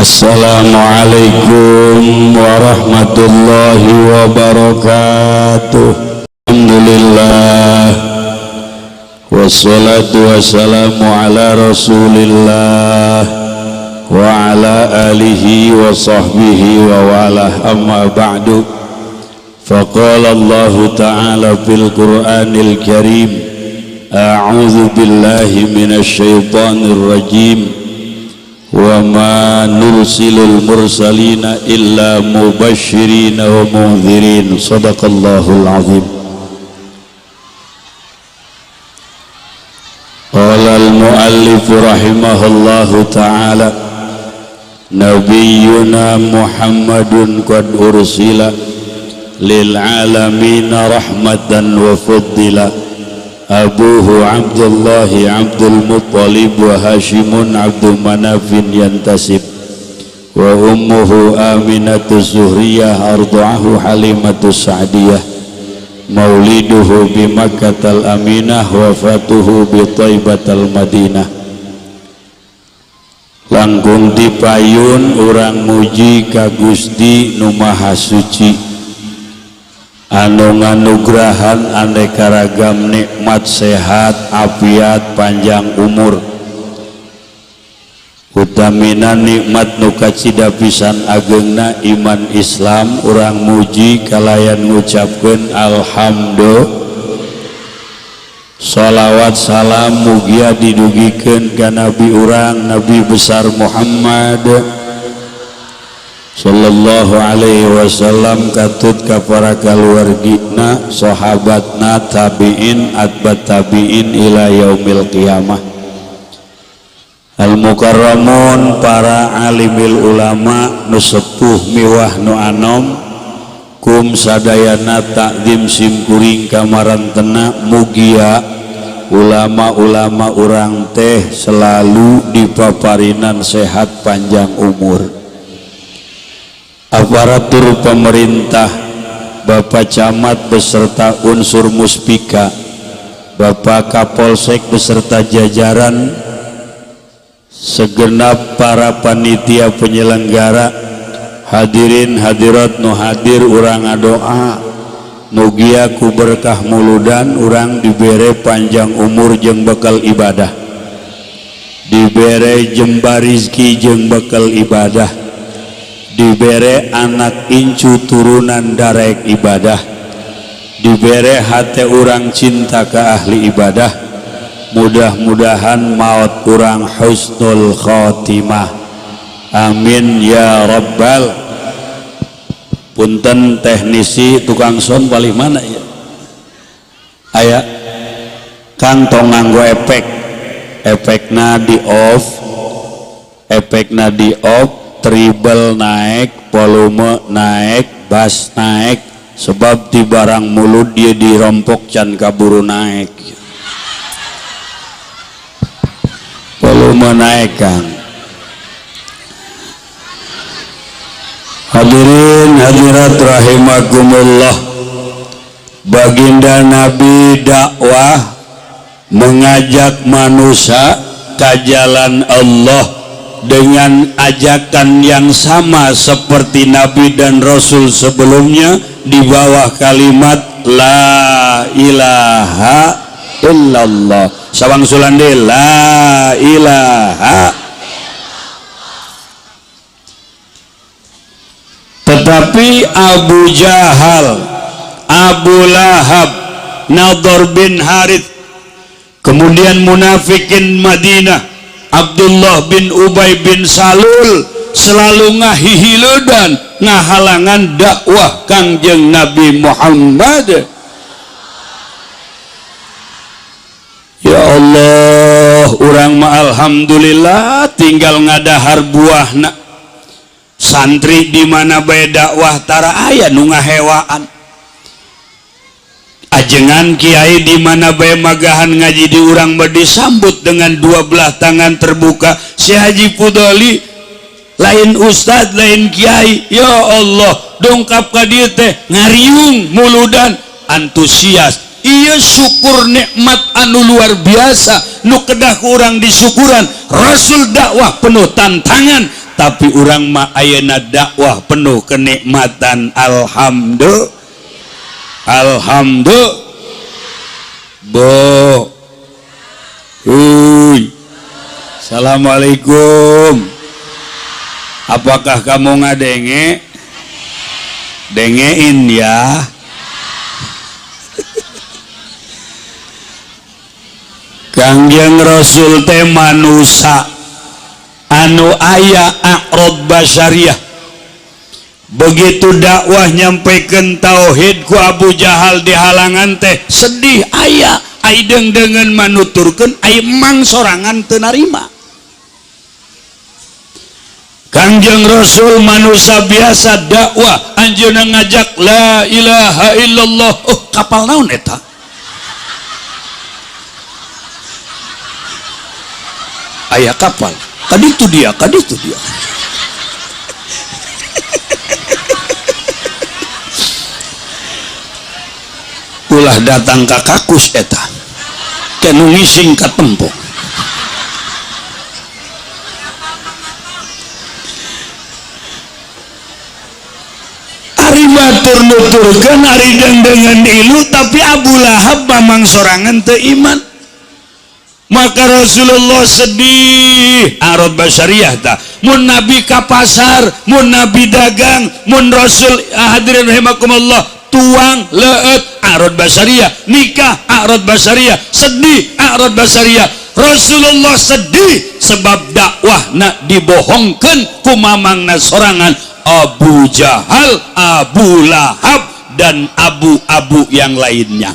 Assalamualaikum warahmatullahi wabarakatuh. Alhamdulillah, wassalatu wassalamu ala rasulillah wa ala alihi wa sahbihi wa walah, amma ba'du. Faqala Allah ta'ala fil Qur'anil Karim, a'udzu billahi minasy syaithanir rajim. Wa ma nursilul mursalina illa mubashirina wa munzirin. Sadaqallahul azim. Qala al-muallif rahimahullahu ta'ala, nabiyyuna Muhammadun qad ursila lil alamina rahmatan wa fuddila. Abuhu Abdullahi Abdul Muttalib wa Hashimun Abdul Manafin yantasib, wa ummuhu Aminatu Zuhriyah arda'ahu Halimatu Sa'diyah. Mauliduhu bi Makkatal Aminah, wafatuhu bi Thaibatal Madinah. Langkung dipayun urang muji ka Gusti nu Maha Suci, anu nganugrahan aneka ragam nikmat, sehat afiat, panjang umur. Utamina nikmat nu kacida pisan ageungna iman Islam. Urang muji kalayan ngucapkeun alhamdulillah. Shalawat salam mugia didugikeun ka nabi urang, Nabi besar Muhammad sallallahu alaihi wasallam, katut ka para kaluargina, sahabatna, tabiin, atbat tabiin ila yaumil qiyamah. Al mukarramun, para alimil ulama nu sepuh miwah nu anom, kum sadayana takdim simkuring kamarantena. Mugia ulama-ulama urang teh selalu dipaparinan sehat, panjang umur. Aparatur pemerintah, Bapak Camat beserta unsur Muspika, Bapak Kapolsek beserta jajaran, segenap para panitia penyelenggara, hadirin hadirat nu hadir, urang ngadoa mugia ku berkah muludan urang dibere panjang umur jeung bekal ibadah, dibere jembar rizki jeung bekal ibadah, dibere anak incu turunan darek ibadah, dibere hate urang cinta ke ahli ibadah. Mudah-mudahan maut urang husnul khotimah, amin ya rabbal. Punten teknisi tukang son paling mana ya, aya kang tong nganggo efek, efekna di off, efekna di off, treble naik, volume naik, bass naik, sebab di barang mulut dia dirompok can kaburu naik, volume naik kang. Hadirin hadirat rahimakumullah, baginda Nabi dakwah mengajak manusia ke jalan Allah dengan ajakan yang sama seperti Nabi dan Rasul sebelumnya, di bawah kalimat la ilaha illallah. Sawang sulande la ilaha. Tetapi Abu Jahal, Abu Lahab, Nadhr bin Harith, kemudian munafikin Madinah, Abdullah bin Ubay bin Salul, selalu ngahihiludan, ngahalangan dakwah Kangjeng Nabi Muhammad. Ya Allah, urang mah alhamdulillah tinggal ngadahar buahna. Santri di mana bae dakwah tara aya nu ngahewaan. Ajengan kiai di mana bae magahan ngaji di urang mah disambut dengan dua belah tangan terbuka. Si Haji Fudoli lain ustad lain kiai, ya Allah, dongkap ka dieu teh ngariung muludan antusias. Ieu syukur nikmat anu luar biasa nu kedah ku urang disyukuran. Rasul dakwah penuh tantangan, Tapi urang mah ayeuna dakwah penuh kenikmatan. Alhamdulillah. Alhamdulillah. Bo. Huy. Assalamualaikum. Apakah kamu ngadenge? Dengein ya. Kangjeng Rasul teh manusa anu aya a'rad basyariah. Begitu dakwah nyampaikan tauhid ku Abu Jahal di halangan teh sedih aya, ai deung-deungeun manuturkeun ai mang sorangan teu narima. Kangjeng Rasul manusia biasa dakwah anjeunna ngajak la ilaha illallah. Oh, kapal naon eta? Aya kapal, kaditu dia, kaditu dia. Ulah datang ka kakus eta, kenu ngising ka tempo. Ari batur nuturkeun, ari deung-deungeun ilu, tapi Abu Lahab mamang sorangan teu iman. Maka Rasulullah sedih. Arad basyariah ta. Mun nabi ka pasar, mun nabi dagang, mun Rasul hadirin rahimakumullah tuang leut arad basyariah, nikah arad basyariah, sedih arad basyariah. Rasulullah sedih sebab dakwahna dibohongkeun ku mamangna sorangan Abu Jahal, Abu Lahab dan abu-abu yang lainnya.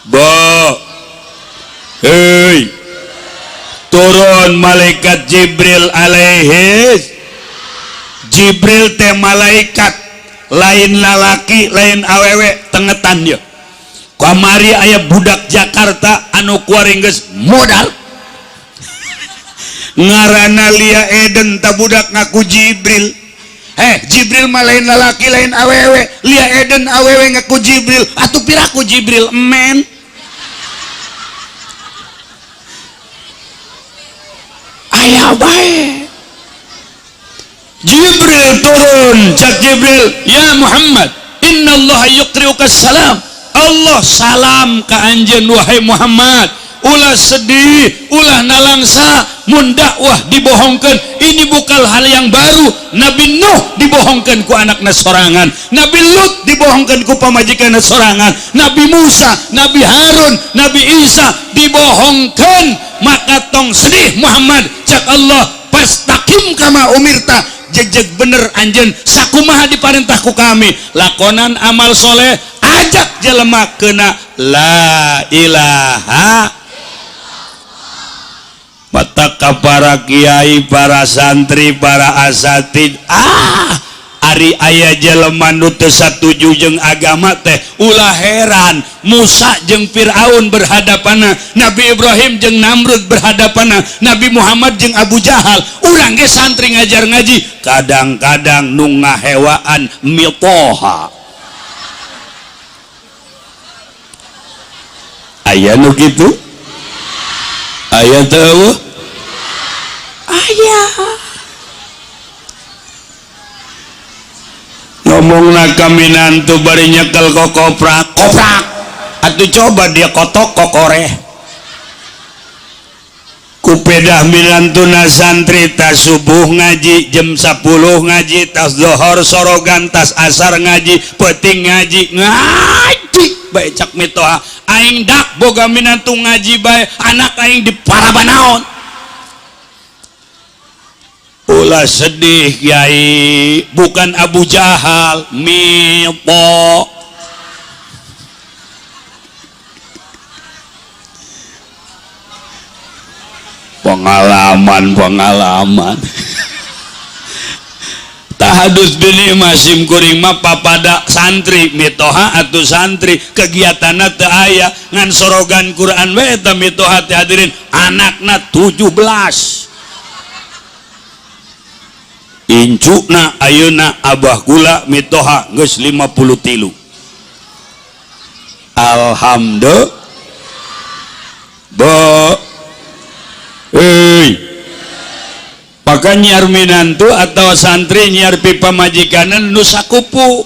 Bo. Hei, turun malaikat Jibril alaihi. Jibril teh malaikat lain lalaki lain awewe tengetan ya. Kamari aya budak Jakarta anu kuari geus modal. Ngaranna Lia Eden ta budak ngaku Jibril. Jibril mah lain lalaki lain awewe. Lia Eden awewe ngaku Jibril. Atuh piraku Jibril men. Aya bae. Jibril turun, cak Jibril, ya Muhammad, innallaha yuqri'uka salam. Allah salam ka anjeun wahai Muhammad. Ulah sedih, ulah nalangsa, mun dakwah dibohongkeun. Ini bukan hal yang baru. Nabi Nuh dibohongkeun ku anakna sorangan, Nabi Lut dibohongkeun ku pamajikanna sorangan, Nabi Musa, Nabi Harun, Nabi Isa dibohongkeun. Maka tong sedih Muhammad, cak Allah, pastaqim kama umirta, jejeg bener anjeun sakumaha diparentah ku kami, lakonan amal soleh, ajak jelema kena la ilaha. Maka para kiai, para santri, para asatid, ari aya jelema nu teu satuju jeung agama teh ulah heran. Musa jeung Firaun berhadapan, Nabi Ibrahim jeung Namrud berhadapan, Nabi Muhammad jeung Abu Jahal. Urang ge santri ngajar ngaji, kadang-kadang nu ngahewaan mitoha. Aya nu kitu? Aya teu? Aya. Ngomongna kaminantu bari nyekel kokoprak, koprak. Atuh coba dia kotok kokoreh. Kupedah minantuna santri tas subuh ngaji, jam 10 ngaji, tas zohor sorogan, tas asar ngaji, peuting ngaji, ngaji bae cak mitoha. Aing dak boga minantu ngaji bae, anak aing di parabanaon. Ulah sedih kiai, bukan Abu Jahal, mito. Pengalaman-pengalaman. Tahadus bini masim kuring mah papada santri mitoha atau santri kegiatanna teu aya ngan sorogan Quran we eta mitoha teh hadirin anakna 17. Incuna ayeuna abah kula mitoha geus 53. Alhamdulillah. Bo. Hei. Maka nyiar minantu atau santri nyiar pipa majikanan nu sakupu.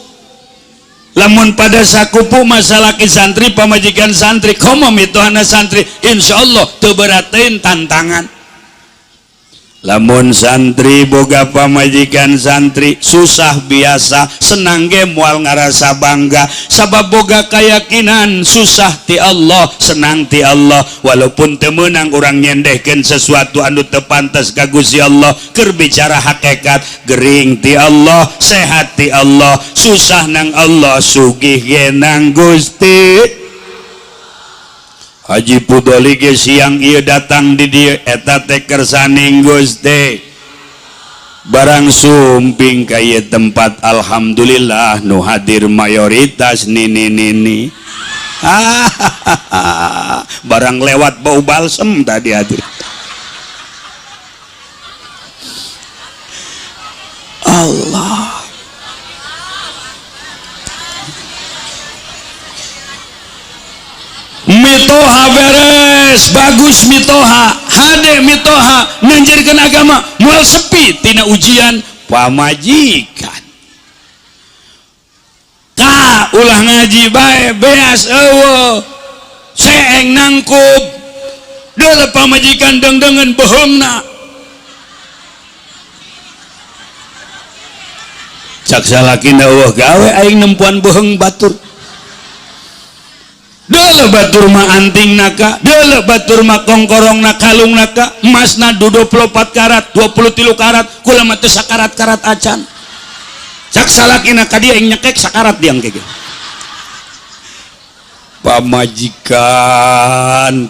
Lamun pada sakupu masalah ki santri pamajikan santri komo mitohana santri insyaallah teu berateun tantangan. Lamun santri boga pamajikan santri susah biasa senang ge moal ngarasa bangga sabab boga keyakinan susah ti Allah senang ti Allah walaupun teu meunang urang nyendehkeun sesuatu anu teu pantes ka Gusti Allah keur bicara hakikat gering ti Allah sehat ti Allah susah nang Allah sugih ge nang Gusti. Haji Pudoli ge siang ieu datang di dieu eta teh kersaning Gusti. Barang sumping ka ieu tempat alhamdulillah nu hadir mayoritas nini-nini. Barang lewat bau balsem tadi hadir. Allah. Mitoha beres bagus mitoha hade mitoha nanjirkeun agama moal sepi tina ujian pamajikan ka ulah ngaji bae beas eueuh seeng nangkup deuleu pamajikan deungdeungeun beuheungna cak salakina eueuh gawe aing nempuan beuheung batur. Deuleu batur mah anting naka, deuleu batur mah kongkorong na kalung naka, emasna 24 karat, 23 karat, kula mah teu sakarat-karat acan. Cak salakina ka dia aing nyekek sakarat diang kege. Pamajikan,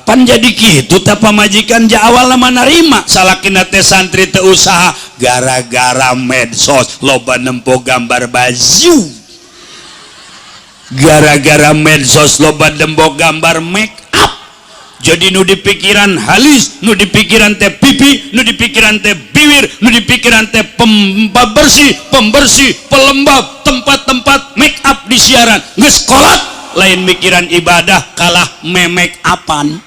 pan jadi kitu tah pamajikan ja awalna mah narima, salakina teh santri teu usaha gara-gara medsos loba nempo gambar baju. Gara-gara medsos loba dembo gambar make up jadi nu dipikiran halis nu dipikiran teh pipi nu dipikiran teh bibir nu dipikiran teh pembersih pembersih pelembab tempat-tempat make up di siaran geus kolot lain mikiran ibadah kalah memek apan.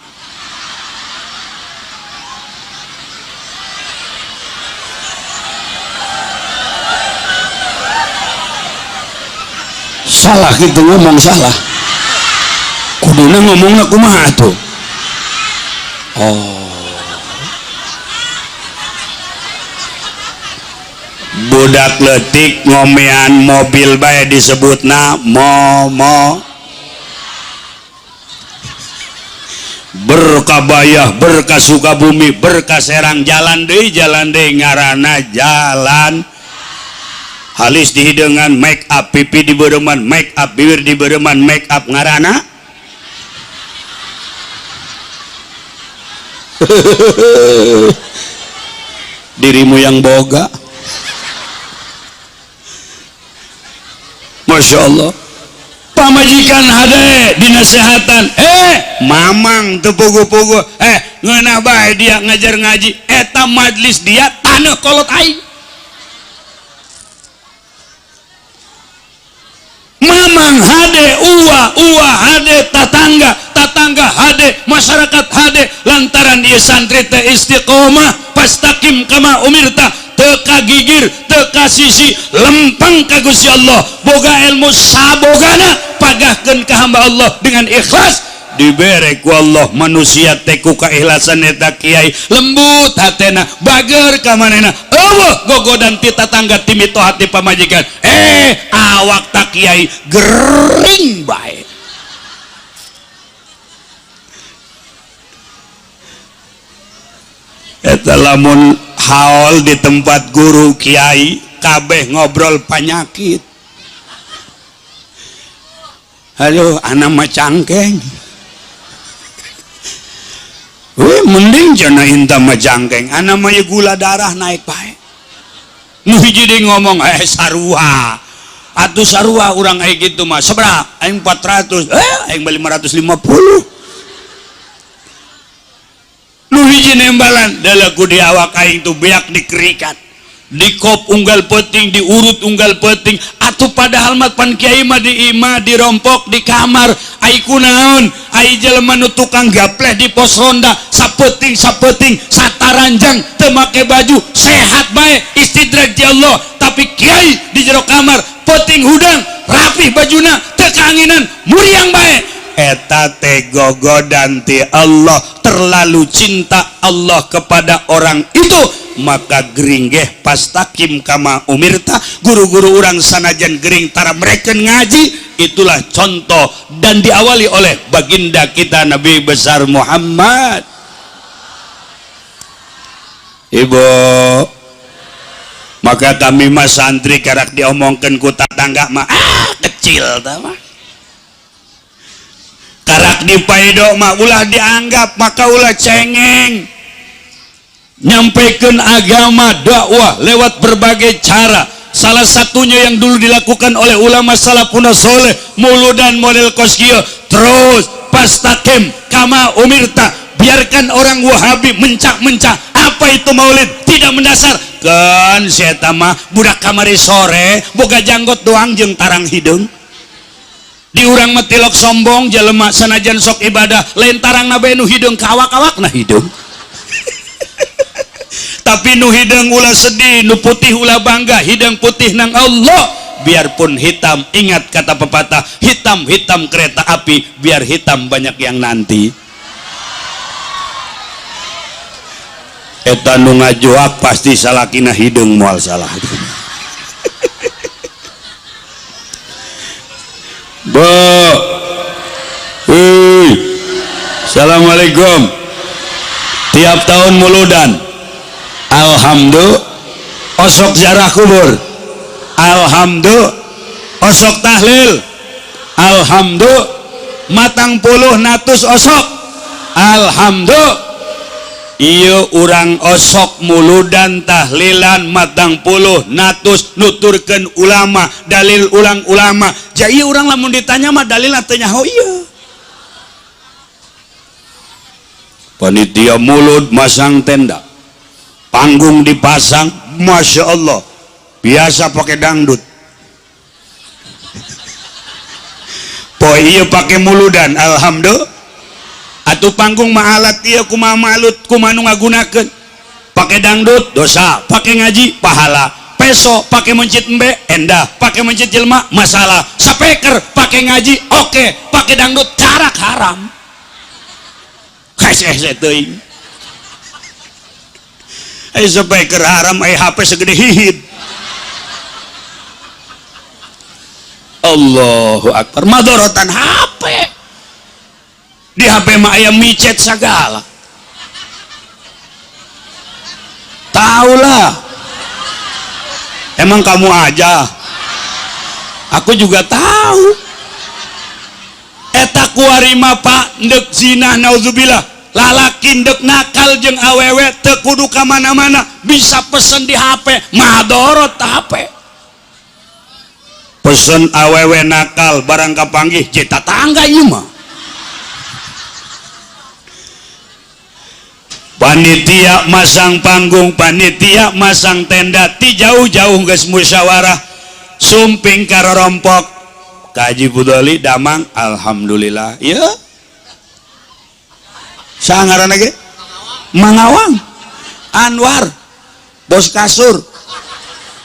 Salah gitu ngomong salah kuduna ngomongna kumaha atuh. Oh budak leutik ngomean mobil bae disebutna momo berkabayah berkah Sukabumi berkah Serang jalan deui ngaranna jalan halis dihideungan make up pipi dibeureman make up bibir dibeureman make up ngarana dirimu yang boga. Masya Allah pamajikan hade dinasehatan mamang teu pugu-pugu ngeunah bae dia ngajar ngaji eta majlis dia taneuh kolot aing. Mamang hade uwa uwa hade tatangga tatangga hade masyarakat hade lantaran ieu santri teh istiqomah pastaqim kama umirta teu kagigir teu kasisi lempeng ka Gusti Allah boga ilmu sabogana pagahkeun ka hamba Allah dengan ikhlas dibere ku Allah manusia teh ku keikhlasan eta kiai lembut hatena bager ka manehna eueuh gogodan ti tatangga ti mitoha ti pamajikan awak tak kiai gering bae. Eta lamun haul di tempat guru kiai kabeh ngobrol panyakit aduh anak mah cangkeng. Wih, mending jana inta mah jangkeng ana mah gula darah naik bae. Nu hiji deui ngomong sarua atuh sarua urang aya kitu mah sabaraha aing 400 aing 550 nu hiji nembalan deuleu di awak aing tuh beak dikerikan dikop unggal peuting diurut unggal peuting Atuh padahal mah pan kiai mah di imah, dirompok di kamar. Ai kunaon? Ai jelema nu tukang gapleh di pos ronda sapeuting sapeuting sataranjang teu make baju sehat bae istidraj di Allah. Tapi kiai di jero kamar peuting hudang rapih bajuna teu kaanginan muriang bae. Eta teh gogodan ti Allah, terlalu cinta Allah kepada orang itu, maka gering geh pastakim kama umirta. Guru-guru urang sanajan gering tara mereka ngaji. Itulah contoh dan diawali oleh baginda kita Nabi besar Muhammad. Ibu, maka kami mah santri karak diomongkeun ku tatangga mah kecil tah mah. Karak dipaido mah ulah dianggap, maka ulah cengeng. Nyampaikan agama, dakwah lewat berbagai cara. Salah satunya yang dulu dilakukan oleh ulama salafun soleh, muludan model kos kieu, terus pastakim kama umirta. Biarkan orang Wahabi mencak-mencak apa itu maulid, tidak mendasar. Kan si eta mah budak kamari sore boga janggot doang jeung tarang hideung. Di urang mah tilok sombong jelema sanajan sok ibadah lain tarang na bae nu hideung ka awak-awakna hideung. Tapi nu hideung ulah sedih, nu putih ulah bangga, hideung putih nang Allah. Biarpun hitam, ingat kata pepatah, hitam-hitam kereta api, biar hitam banyak yang nanti. Eta nu ngajuak pasti salakina hideung moal salah. Bu, hei, assalamualaikum. Tiap tahun muludan, alhamdulillah. Osok ziarah kubur, alhamdulillah. Osok tahlil, alhamdulillah. Matang puluh natus osok, alhamdulillah. Iya urang osok muludan tahlilan matang puluh natus nuturkeun ulama, dalil ulang ulama. Jadi urang lamun ditanya mah dalil teu nyaho ieu. Panitia mulud masang tenda, panggung dipasang, masya Allah, biasa pakai dangdut. Poe ieu pakai muludan, alhamdulillah. Atuh panggung mah alat ieu kumaha malut kumaha nu ngagunakeun. Pakai dangdut dosa, pakai ngaji pahala. Peso pakai mencit embe endah, pakai mencit jelma masalah. Speaker pakai ngaji oke, pakai dangdut karak haram. Hese teuing. Ai speaker haram, ai HP segede hihid. Allahu akbar, madorotan HP. Di HP mah aya micet segala. Taulah. Emang kamu aja. Aku juga tahu. Eta kuari mah Pak ndek zina naudzubillah. Lalaki ndek nakal jeung awewe teu kudu ka mana-mana, bisa pesen di HP, madorot HP. Pesen awewe nakal barang kapanggih jeung tatangga ieu mah. Panitia masang panggung, panitia masang tenda, ti jauh-jauh geus musyawarah, sumping karorompok. Kaji Budoli damang, alhamdulillah. Ieu saha ngaranna ge? Mangawang Anwar, bos kasur.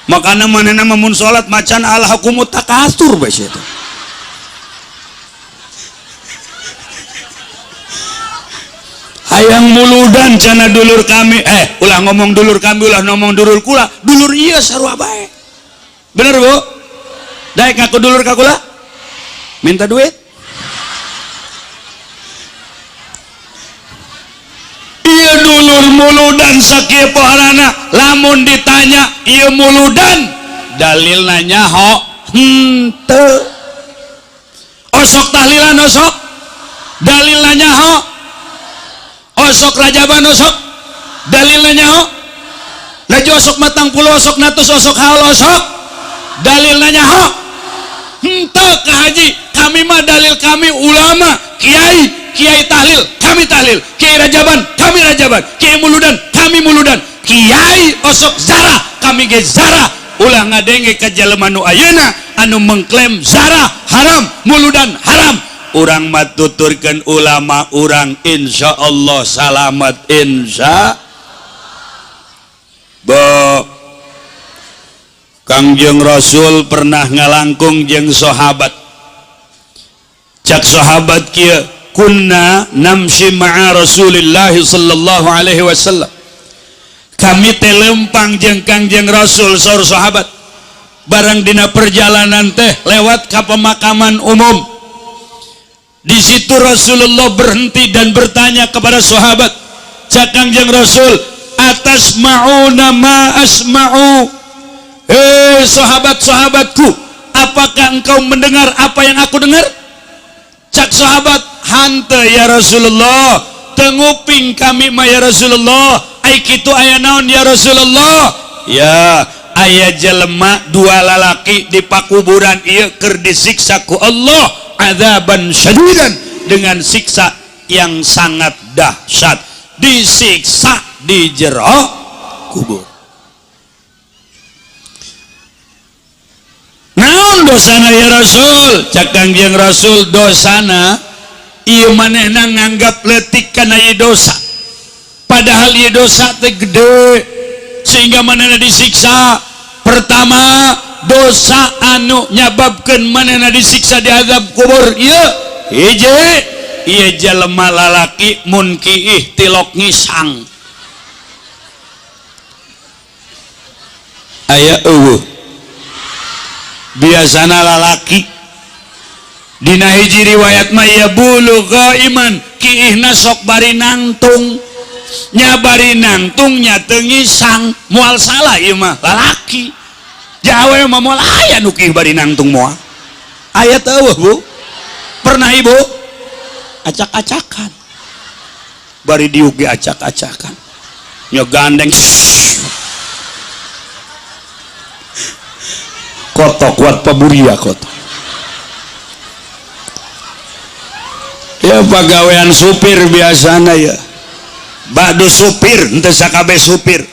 Makana manehna mah mun salat macan alhakumut takasur bae sia teh. Hayang muludan cana dulur kami, ulah ngomong dulur kami, ulah ngomong dulur kula, dulur ieu sarua bae. Bener Bu? Daek ngaku dulur ka kula? Minta duit? Ieu dulur muludan sakieu poharana, lamun ditanya ieu muludan, dalilna nyaho henteu. Osok tahlilan osok, dalilna nyaho. Osok rajaban osok, dalilna nyaho. Laju osok matang puluh osok natus osok haul osok, dalilna nyaho. Henteu ka haji, kami mah dalil kami ulama, kiai, kiai tahlil, kami tahlil, kiai rajaban, kami rajaban, kiai muludan, kami muludan, kiai osok zarah, kami ge zarah. Ulah ngadenge ka jelema nu ayeuna anu mengklaim zarah haram, muludan haram. Urang mah tuturkeun ulama urang, insyaallah salamat insya. Bo Kangjeng Rasul pernah ngalangkung jeung sahabat. Cak sahabat kieu, kunna namshi ma'a Rasulillah sallallahu alaihi wasallam. Kami teh lempang jeung Kangjeng Rasul saur sahabat. Barang dina perjalanan teh lewat ka pemakaman umum. Di situ Rasulullah berhenti dan bertanya kepada sahabat. Cak Kangjeng Rasul, atasma'una ma asma'u? Hei sahabat-sahabatku, apakah engkau mendengar apa yang aku dengar? Cak sahabat, hante ya Rasulullah, tenguping kami ma ya Rasulullah. Ai kitu aya naon ya Rasulullah? Ya, aya jelema dua lalaki di pakuburan ieu keur disiksa ku Allah azaban syadidan, dengan siksa yang sangat dahsyat, disiksa di jero kubur. Naon dosana ya Rasul? Cak Kangjeng Rasul, dosana ieu manehna nganggap leutik kana ieu dosa, padahal ieu dosa teh gede sehingga manehna disiksa. Pertama, dosa anu nyababkeun manehna disiksa di azab kubur ieu hiji, ieu jelema lalaki mun kiih tilok ngisang. Aya eueuh biasana lalaki. Dina hiji riwayat mah ya bulu qaiman, kiihna sok bari nangtung, nya bari nangtung nya teu ngisang, moal salah ieu mah lalaki. Jawe mah moal aya nu kiih bari nangtung moal. Aya teu eueuh Bu? Pernah Ibu? Acak-acakan. Bari diuk ge acak-acakan. Nya gandeng. Kotok kuat paburia kotok. Ya pagawean supir biasana ya. Badu supir henteu sakabeh supir.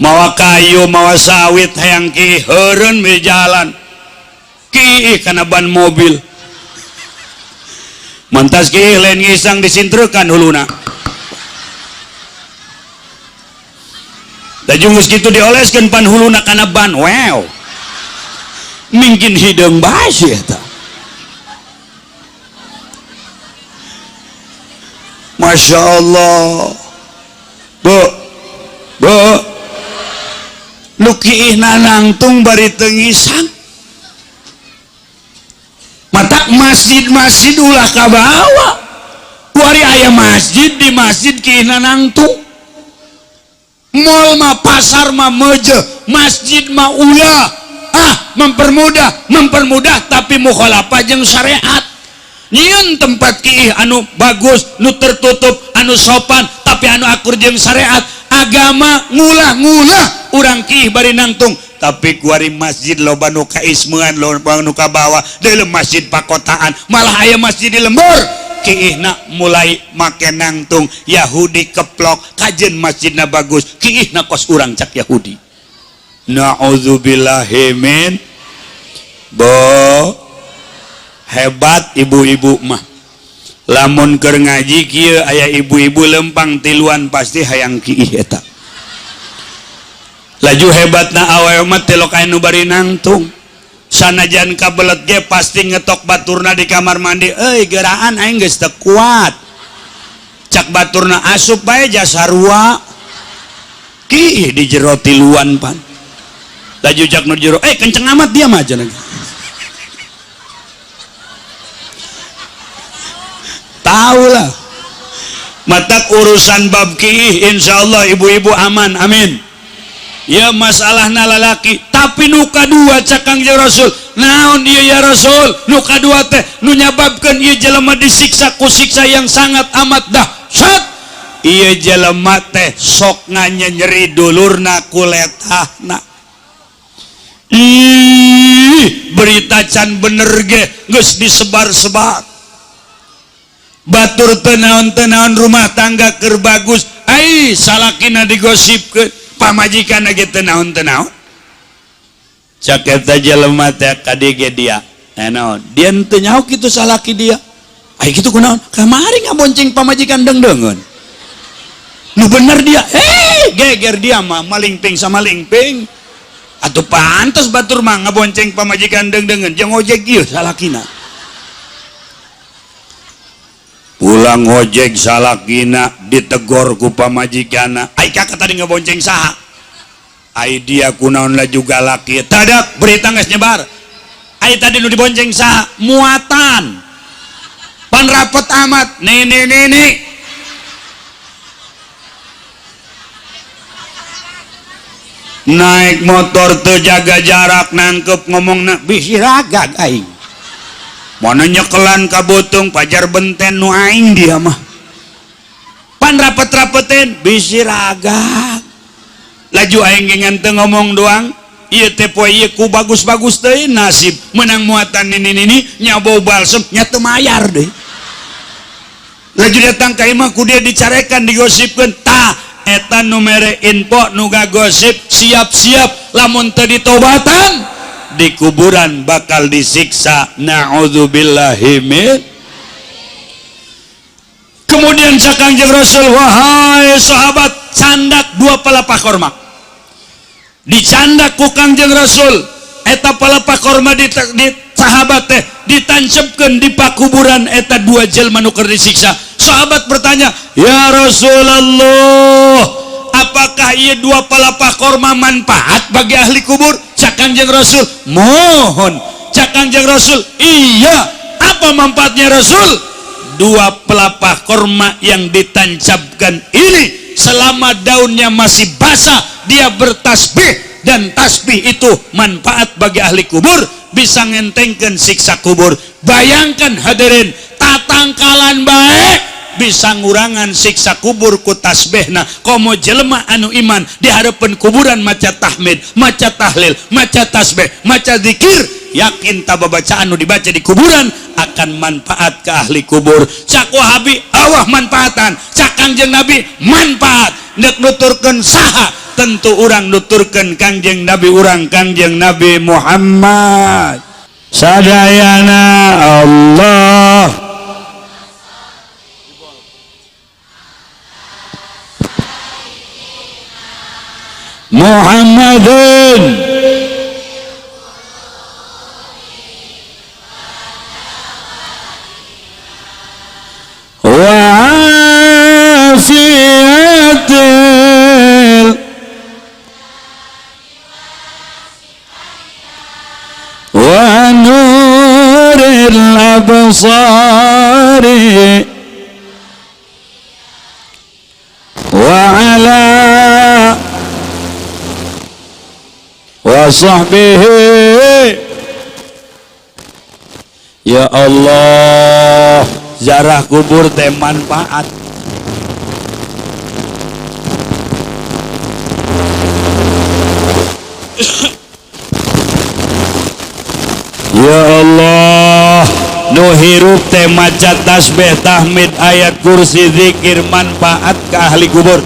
Mawa kayu, mawa sawit hayang kiih heureun we jalan. Kiih kana ban mobil. Mantas kiih lain ngisang disintrekan huluna. Da junggus kitu dioleskeun pan huluna kana ban. Wow. Mungkin hideung bae sih eta. Masya Allah. Bu, bu, nu kiihna nangtung bari teu ngisang. Matak masjid-masjid ulah kabawa. Kuari aya masjid, di masjid kiihna nangtung. Mall mah, pasar mah meje, masjid mah ulah. Ah, mempermudah, mempermudah tapi mukhalafah jeung syariat. Nyieun tempat kiih anu bagus, nu tertutup, anu sopan, tapi anu akur jeung syariat. Agama ngulah-ngulah urang kiih bari nangtung, tapi kuari masjid loba nu kaismean, loba nu kabawa dalam masjid pakotaan, malah aya masjid di lembur. Kiihna mulai make nangtung, Yahudi keplok, kajen masjidna bagus, kiihna kos urang cak Yahudi. Na'udzubillahi min. Bo hebat ibu-ibu mah. Lamun keur ngaji kieu aya ibu-ibu lempang tiluan pasti hayang kiih eta. Laju hebatna awewe mah tilok aya nu bari nangtung. Sanajan kabelet ge pasti ngetok baturna di kamar mandi, euy geraan aing geus teu kuat. Cak baturna asup bae jasarua. Kiih di jero tiluan pan. Laju cak nu jero, kenceng amat dia mah cenah. Tahu lah. Matak urusan bab kiih insyaallah ibu-ibu aman, amin. Ya masalahna lalaki, tapi nu kadua cak Kangjeng Rasul, naon ieu ya Rasul? Nu kadua teh nu nyababkeun ieu jelema disiksa ku siksa yang sangat amat dahsyat. Ieu jelema teh sok nganyeri dulurna ku letahna. Ih, berita can bener ge geus disebar-sebar. Batur teu naon-naon rumah tangga keur bagus, ai salakina digosipkeun, pamajikanna ge teu naon-naon. Cak eta jelema teh ka dieu dia. Naon? Dia teu nyaho kitu salaki dia. Ai kitu kunaon? Kamari ngabonceng pamajikan deung-deungeun. Nu bener dia. Hei, geger dia mah malingping sama lingping. Atuh pantes batur mah ngabonceng pamajikan deung-deungeun jeung ojek ieu salakina. Pulang ojek salakina ditegor ku pamajikanna. Ai kakak tadi ngabonceng saha? Ai dia kunaon lah juga laki. Tadak berita geus nyebar. Ai tadi nu dibonceng saha? Muatan. Pan rapet amat. Nih nih nih nih. Naik motor teu jaga jarak nangkep ngomongna bisi ragag aing. Mana nyekelan ka beuteung pajar benten nu aing dia mah. Pan rapet-rapetin bisi ragag. Laju aing ge ngan teu ngomong doang. Ieu teh poe ieu ku bagus-bagus teuing nasib menang muatan nini-nini nya bau balsem nya teu mayar deui. Laju datang ka imah ku dia dicarekan digosipkeun tah eta nu mere info nu gagosip siap-siap lamun teu ditobatan di kuburan bakal disiksa. Na'udzubillahi min. Kemudian cak Kangjeng Rasul, wahai sahabat, candak dua pelepah korma. Dicandak ku Kangjeng Rasul eta pelepah korma di sahabat teh ditancepkeun di pakuburan eta dua jelma nu keur disiksa. Sahabat bertanya, ya Rasulullah, apakah ieu dua pelepah korma manfaat bagi ahli kubur? Cak Kangjeng Rasul, mohon. Cak Kangjeng Rasul, iya. Apa manfaatnya Rasul? Dua pelepah korma yang ditancapkan ini selama daunnya masih basah dia bertasbih, dan tasbih itu manfaat bagi ahli kubur, bisa ngentengkeun siksa kubur. Bayangkan hadirin, tatangkalan baik bisa ngurangan siksa kubur ku tasbihna. Komo jelema anu iman di hadapan kuburan maca tahmid, maca tahlil, maca tasbih, maca zikir, yakin tak babacaan nu dibaca di kuburan akan manfaat ke ahli kubur. Cak Wahabi awah manfaatan, cak Kangjeng Nabi manfaat. Nek nuturkeun saha? Tentu urang nuturkeun Kangjeng Nabi urang, Kangjeng Nabi Muhammad. Sadayana Allah. Muhammadun wa afiyatil wa nuril absari wa ala wa sahbihi. Ya Allah, zarah kubur teh manfaat. Ya Allah, nu hirup teh maca tasbih, tahmid, ayat kursi, zikir, manfaat ke ahli kubur.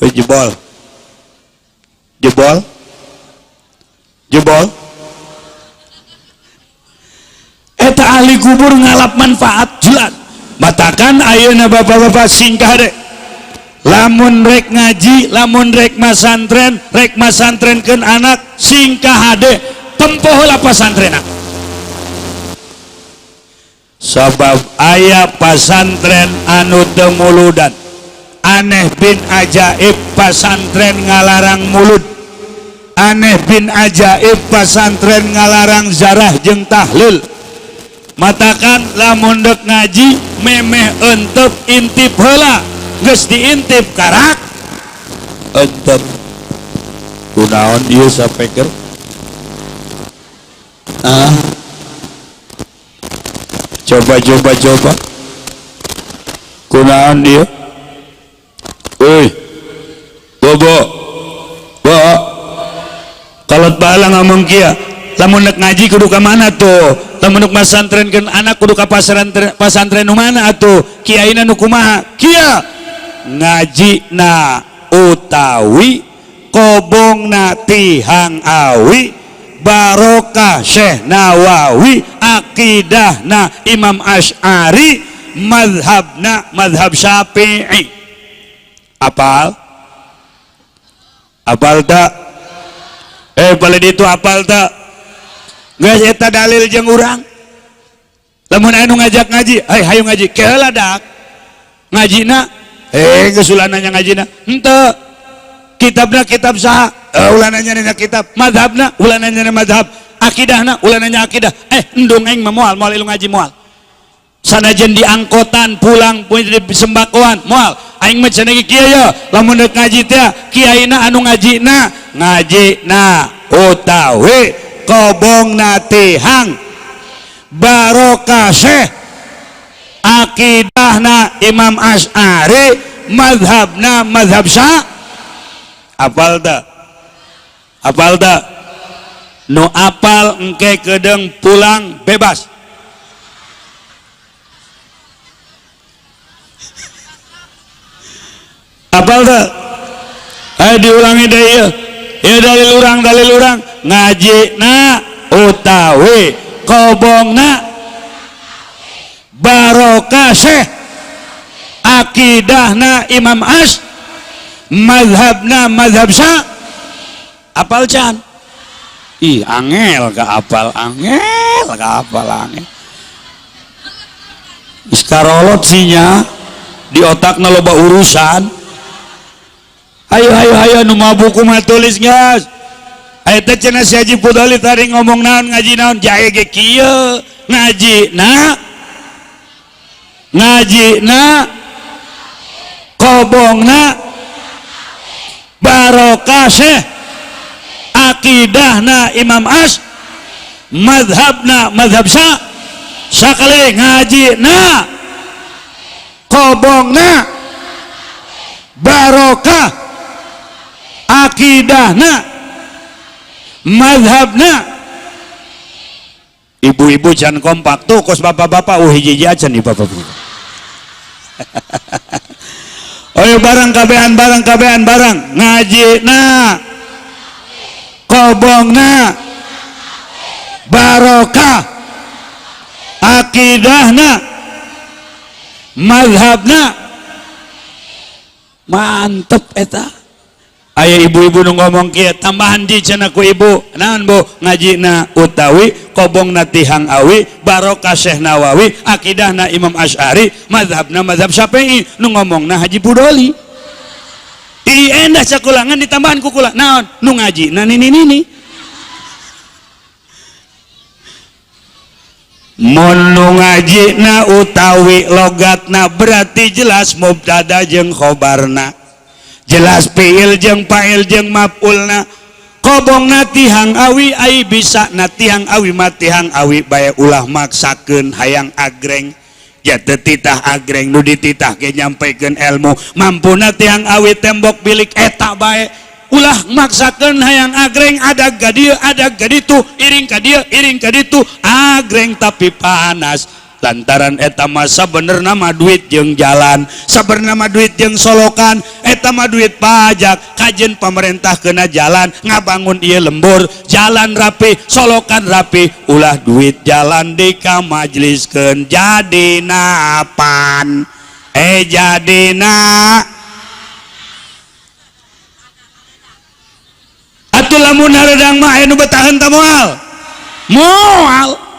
Hei, jebol. Jebol. Jebol. Eta ahli kubur ngalap manfaat jelas. Matakan ayeuna bapak-bapak singkah deh. Lamun rek ngaji, lamun rek masantren, rek masantrenkeun anak singkah hade, tempo heula pasantrena. Sabab aya pasantren anu teu muludan. Aneh bin ajaib pasantren ngalarang mulud. Aneh bin ajaib pasantren ngalarang zarah jeung tahlil. Matakan lamun dek ngaji memeh entep intip heula, geus diintip karak entep. Kunaon ieu sapeker? Ah. Coba coba coba. Kunaon ieu? Euy. Bobo. Bo. Kolot bahala ngomong kieu. Lamun nek ngaji kudu ka mana tuh? Lamun nek masantrenkeun anak kudu ka pasantren nu mana atuh? Kiaina nu kumaha? Kieu ngajina utawi kobongna tihang awi barokah Syekh Nawawi akidahna Imam Asy'ari mazhabna mazhab Syafi'i. Apal? Apal tak? Boleh itu apal tak? Geus eta dalil jeung urang. Lamun anu ngajak ngaji, hey, hayu ngaji, keheula dak. Ngajina, geus ulah nanya ngajina. Henteu. Kitabna kitab saha? Ulah nanya nanya kitab. Mazhabna ulah nanya nanya mazhab. Akidahna ulah nanya akidah. Endung aing mah moal, moal ilu ngaji moal. Sanajan di angkotan pulang pun di sembakoan moal. Aing mah cenah kieu ye, lamun deuk ngaji teh kiaina anu ngajina, ngajina utawi kobongna tihang barokah Syekh akidahna Imam Asy'ari mazhabna mazhab Syafi'i. Apal teu? Apal teu? Nu apal engke kedeung pulang bebas. Apal teu? Ayo diulangi deui ieu. Ieu dalil urang ngajina utawi kobongna barokah Syekh akidahna Imam As mazhabna mazhab Syafi'i. Apal can? Ih angel ka apal, angel ka apal, angel. Geus karolot sinya di otakna loba urusan. Ayo ayo ayo nu mah buku mah tulis geus. Eta cenah si Haji Pudoli tadi ngomong naon ngaji naon jae ge kieu ngajina ngajina kobongna barokah Syekh akidahna Imam As mazhabna mazhab Syafi'i. Sakali ngajina kobongna barokah akidahna mazhabna. Ibu-ibu jangan kompak tuh kos bapak-bapak hiji-hiji aja nih bapak-bapak. Ayo barang kabehan barang kabehan barang ngajina kobongna barokah akidahna mazhabna. Mantep eta. Aya ibu-ibu nu ngomong kieu tambahan di cenah ku ibu naon bu ngajina utawi kobongna tihang awi barokah Syekh Nawawi akidahna Imam Asy'ari mazhabna mazhab Syafi'i nu ngomongna Haji Pudoli. Ih endah sakulangan ditambahan ku kula naon nu ngajina nini nini. Mun nu ngajina utawi logatna berarti jelas mubtada jeung khobarna, jelas fiil jeung fa'il jeung maf'ulna. Kobongna tihang awi ai bisa na tihang awi mah tihang awi bae ulah maksakeun hayang agreng ja teu titah agreng nu dititah ge nyampekeun ilmu. Mampuna tihang awi tembok bilik eta bae ulah maksakeun hayang agreng ada ka dieu ada ka ditu iring ka dieu iring ka ditu agreng tapi panas. Lantaran eta mah sabenerna mah duit jeung jalan, sabenerna mah duit jeung solokan, eta mah duit pajak, kajen pemerintah kena jalan, ngabangun ieu lembur, jalan rapi, solokan rapi, ulah duit jalan dikamajliskeun jadi napan, jadi na. Atuh lamun hareudang mah aya nu betaheun tah moal? Moal.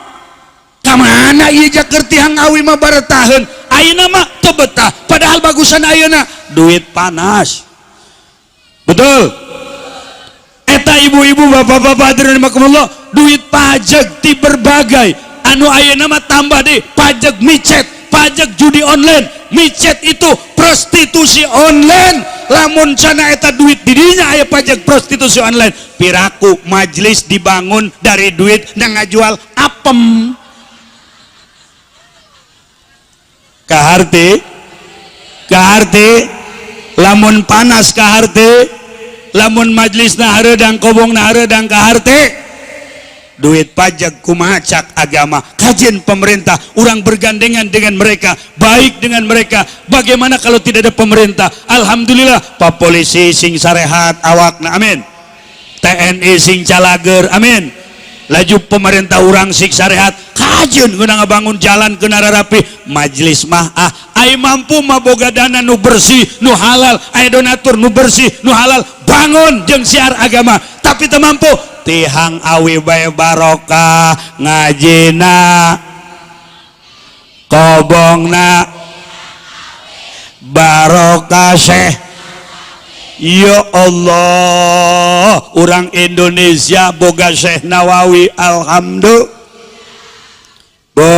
Kamana ieu jaker tihang awi mah baretaheun ayeuna mah teu betah padahal bagusan ayeuna duit panas. Betul eta ibu-ibu bapak-bapak hadirin rahimakumullah, duit pajak ti berbagai anu ayeuna mah tambah deh pajak micet, pajak judi online, micet itu prostitusi online. Lamun cana eta duit didinya aya pajak prostitusi online. Piraku majelis dibangun dari duit na ngajual apem. Kaharti, kaharti, lamun panas kaharti, lamun majelis na hareudang kobong na hareudang kaharti. Duit pajak kumaha cak agama, kajian pemerintah, orang bergandengan dengan mereka, baik dengan mereka. Bagaimana kalau tidak ada pemerintah? Alhamdulillah, Pak Polisi sing sarehat awakna, amin. TNI sing calager, amin. Laju pemerintah urang sing sarehat, kajian guna ngabangun jalan kena rapi. Majelis mah ah, ai mampu mah boga dana nu bersih, nu halal, ai donatur nu bersih, nu halal, bangun jeung siar agama. Tapi teu mampu, tihang awi bae barokah, ngajina kobongna barokah Syekh. Ya Allah, orang Indonesia boga Syekh Nawawi, alhamdulillah. Bo,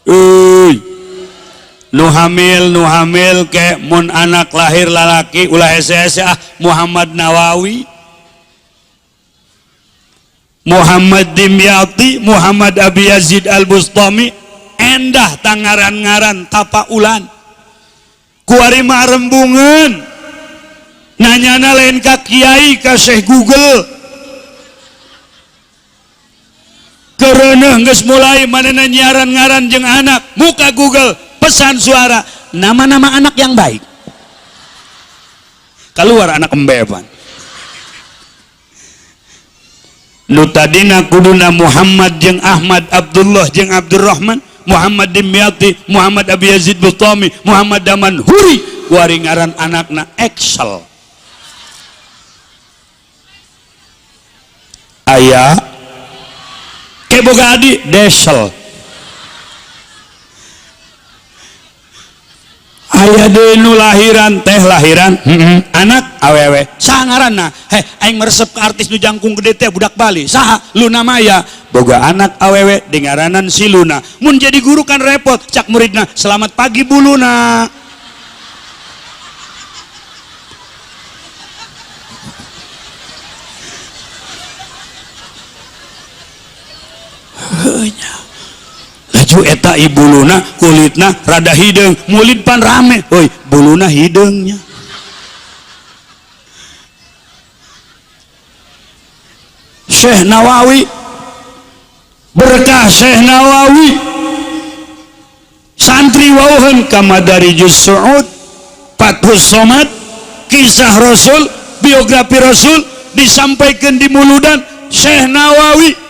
uy, nu hamil ke mun anak lahir lalaki ulah hese-hese ah Muhammad Nawawi, Muhammad Dimyati, Muhammad Abi Yazid Al-Bustami, endah tangaran-ngaran tapaulan. Kuari mah rembungan, nanyana lain ka kiai ka Syekh Google. Kereneuh geus mulai manehna nyiaran ngaran jeung anak, muka Google, pesan suara, nama-nama anak yang baik. Keluar anak embepan. Nu tadina kuduna Muhammad jeung Ahmad, Abdullah jeung Abdurrahman, Muhammad Dimyati, Muhammad Abi Yazid Bustami, Muhammad Daman Huri, kuari ngaran anakna Excel. Aya ke boga adi Desel. Aya deui nu lahiran teh lahiran, anak awewe saha ngaranna? Heh, aing meresep ke artis nu jangkung gede teh budak Bali. Saha? Luna Maya. Boga anak awewe dingaranan si Luna. Mun jadi guru kan repot, cak muridna, selamat pagi Bu Luna. Heunya. Laju eta ibu Luna kulitna rada hideung, murid pan rame, hoi buluna hideungnya. Syekh Nawawi, berkah Syekh Nawawi, santri wauheun ka Madarijus Su'ud, Fathus Somad, kisah Rasul, biografi Rasul disampaikan di muludan. Syekh Nawawi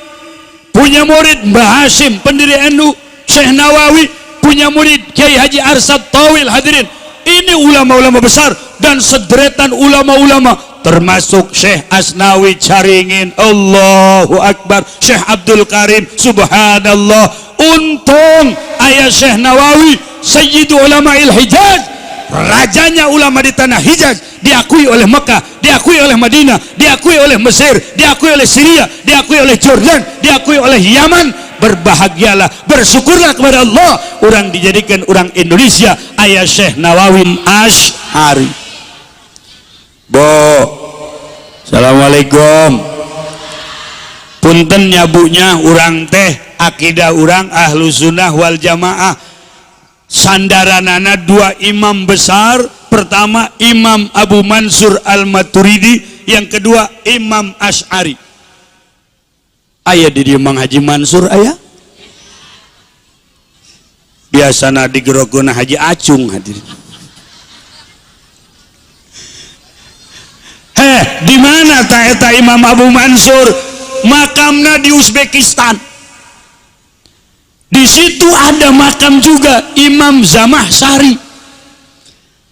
punya murid Mbah Hasyim pendiri NU. Syekh Nawawi punya murid Kiai Haji Arsyad Tawil. Hadirin, ini ulama-ulama besar dan sederetan ulama-ulama termasuk Syekh Asnawi Caringin, Allahu Akbar, Syekh Abdul Karim, subhanallah. Untung ayah Syekh Nawawi Sayyidu Ulama'il Hijaz, rajanya ulama di tanah Hijaz, diakui oleh Mekah, diakui oleh Madinah, diakui oleh Mesir, diakui oleh Syria, diakui oleh Jordan, diakui oleh Yaman. Berbahagialah, bersyukurlah kepada Allah, orang dijadikan orang Indonesia ayah Syekh Nawawi Asy'ari. Bo, assalamualaikum. Punten nyabunya urang teh akidah urang ahlu sunnah wal jamaah. Sandaranana dua imam besar. Pertama Imam Abu Mansur Al-Maturidi, yang kedua Imam Asy'ari. Aya di dieu Mang Haji Mansur aya? Biasana digerokeun Haji Acung hadirin. Heh, di mana ta eta Imam Abu Mansur? Makamna di Uzbekistan. Di situ ada makam juga Imam Zamahsari.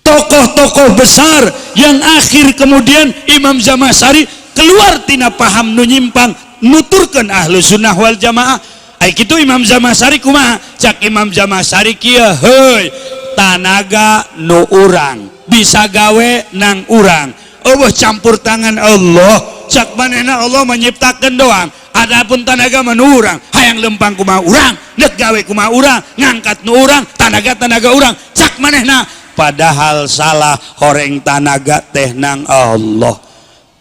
Tokoh-tokoh besar yang akhir kemudian Imam Zamahsari keluar tina paham nu nyimpang, nuturkeun ahlu sunnah wal jamaah. Ai kitu Imam Zamahsari kumaha? Cak Imam Zamahsari kieu, heuy, tanaga nu urang, bisa gawe nang urang. Eueuh campur tangan Allah. Cak manehna Allah menyiptakeun doang. Adapun tanaga mah nu urang, hayang lempang kumaha urang, neuk gawe kumaha urang, ngangkat nu urang, tanaga-tanaga urang. Cak manehna padahal salah, horeng tanaga teh nang Allah.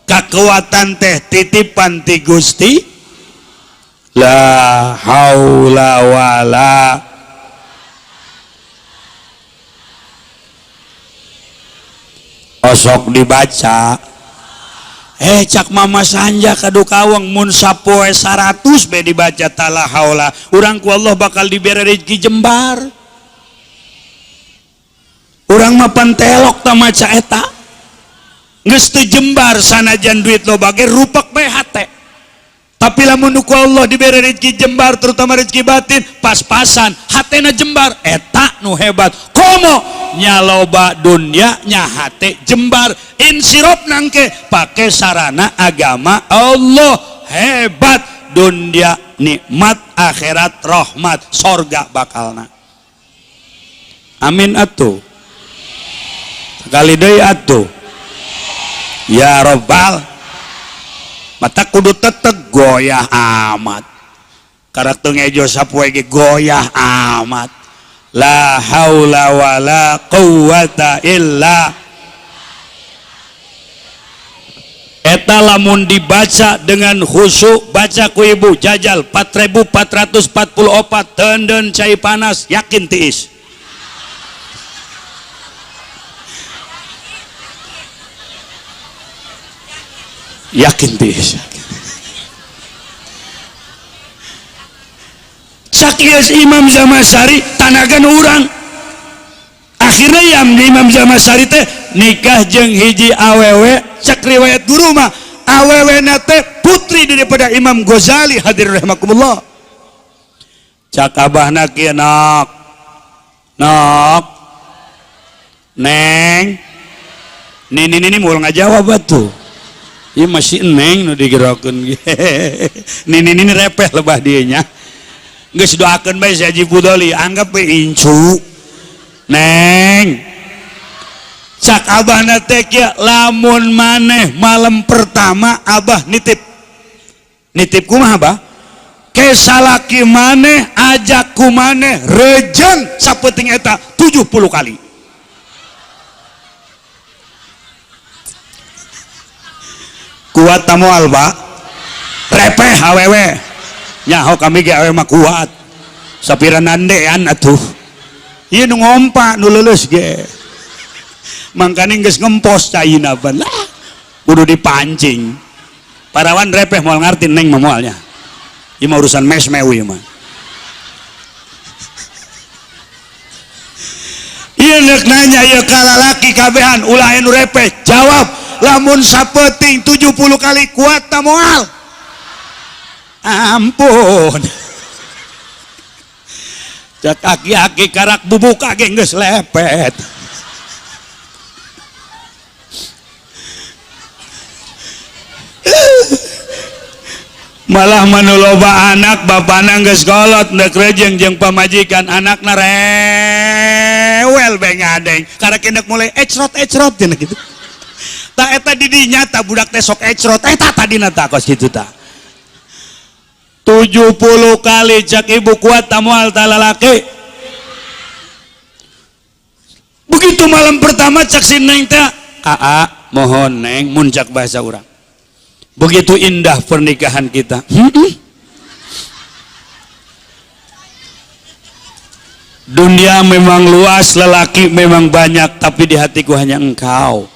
Kekuatan teh titipan ti Gusti. La haula wala. Osok dibaca. Cak mama sanja kadu kawang mun sapoe 100 be dibaca tala haula urang ku Allah bakal diberi rezeki jembar. Urang mah pantelok ta maca eta geus teu jembar sanajan duit loba ge rupak bae hate. Tapi lamun ku Allah diberi rezeki jembar terutama rezeki batin pas-pasan hatena jembar eta nu hebat. Komo nya loba dunia nya hate jembar insirop nangke pake sarana agama Allah hebat dunia nikmat akhirat rahmat sorga bakalna. Amin atuh sekali deui atuh ya robbal mata kudu teteg goyah amat karak teu ngejo sapoe ge goyah amat la haula wala quwata illa. Eta lamun dibaca dengan khusyuk baca ku ibu jajal 4444 tenden cai panas yakin tiis. Yakin tiis. Cak ieu Imam Zamasari tanagan urang. Akhirnya yang Imam Zamasari teh nikah jeung hiji awewe cak riwayat guru mah awewe na teh putri daripada Imam Ghazali hadir rahimakumullah. Cak abahna kieu nok nok neng nini nini moal ngajawab atuh. Ieu masih neng nu digerakeun. Nini nini repeh lebah dieu nya. Geus doakeun bae si Haji Fudoli anggap we incu. Neng cak abahna teh kieu lamun maneh malam pertama abah nitip. Nitip kumaha abah? Ke salaki maneh ajak ku maneh rejeng sapenting eta 70 kali. Kuat ta moal Pak? Repeh awewe. Nyaho kami ge awewe mah kuat. Sapira nandean atuh. Ieu nu ngompa nu leuleus ge. Mangkane geus ngempos caina ban lah. Kudu dipancing. Parawan repeh moal ngarti neng mah moalnya. Ieu mah urusan mesmew ieu mah. Ieu neuk nanya ieu ka lalaki kabehan ulah anu repeh. Jawab lamun sapeting 70 kali kuat ta moal? Ampun. Cak aki-aki karak bubuka ge geus lepet. Malah manu loba anak bapana geus kolot neuk rejeng jeung pamajikan anakna rewel bae ngadeng karak endek mulai ecrot-ecrot cenah kitu. Ta eta di dinya ta budak teh sok ecrot eta tadina ta kos kitu ta. 70 kali cak ibu kuat ta moal ta lalaki. Begitu malam pertama cak si neng teh aa mohon neng mun cak bahasa urang. Begitu indah pernikahan kita. Dunia memang luas, lelaki memang banyak, tapi di hatiku hanya engkau.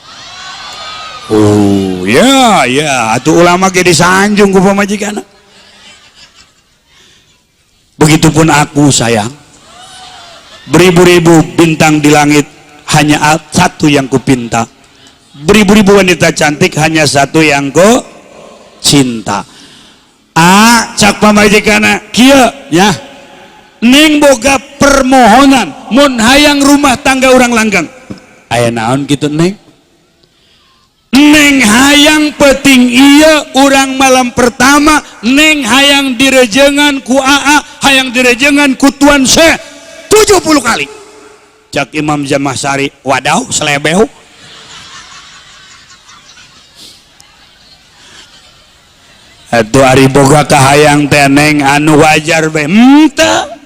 Oh ya ya, atuh ulama ge disanjung ku pamajikan. Begitupun aku sayang. Beribu-ribu bintang di langit, hanya satu yang kupinta. Beribu-ribu wanita cantik, hanya satu yang ku cinta. Ah, cak pamajikanna kieu ya. Neng boga permohonan mun hayang rumah tangga urang langgang. Aya naon kitu neng? Neng hayang peting iya urang malam pertama neng hayang direjengan ku aa hayang direjengan ku tuan se 70 kali. Cak Imam Zamasari wadaw selebeu. Atuh ari boga kahayang teh neng anu wajar bae henteu.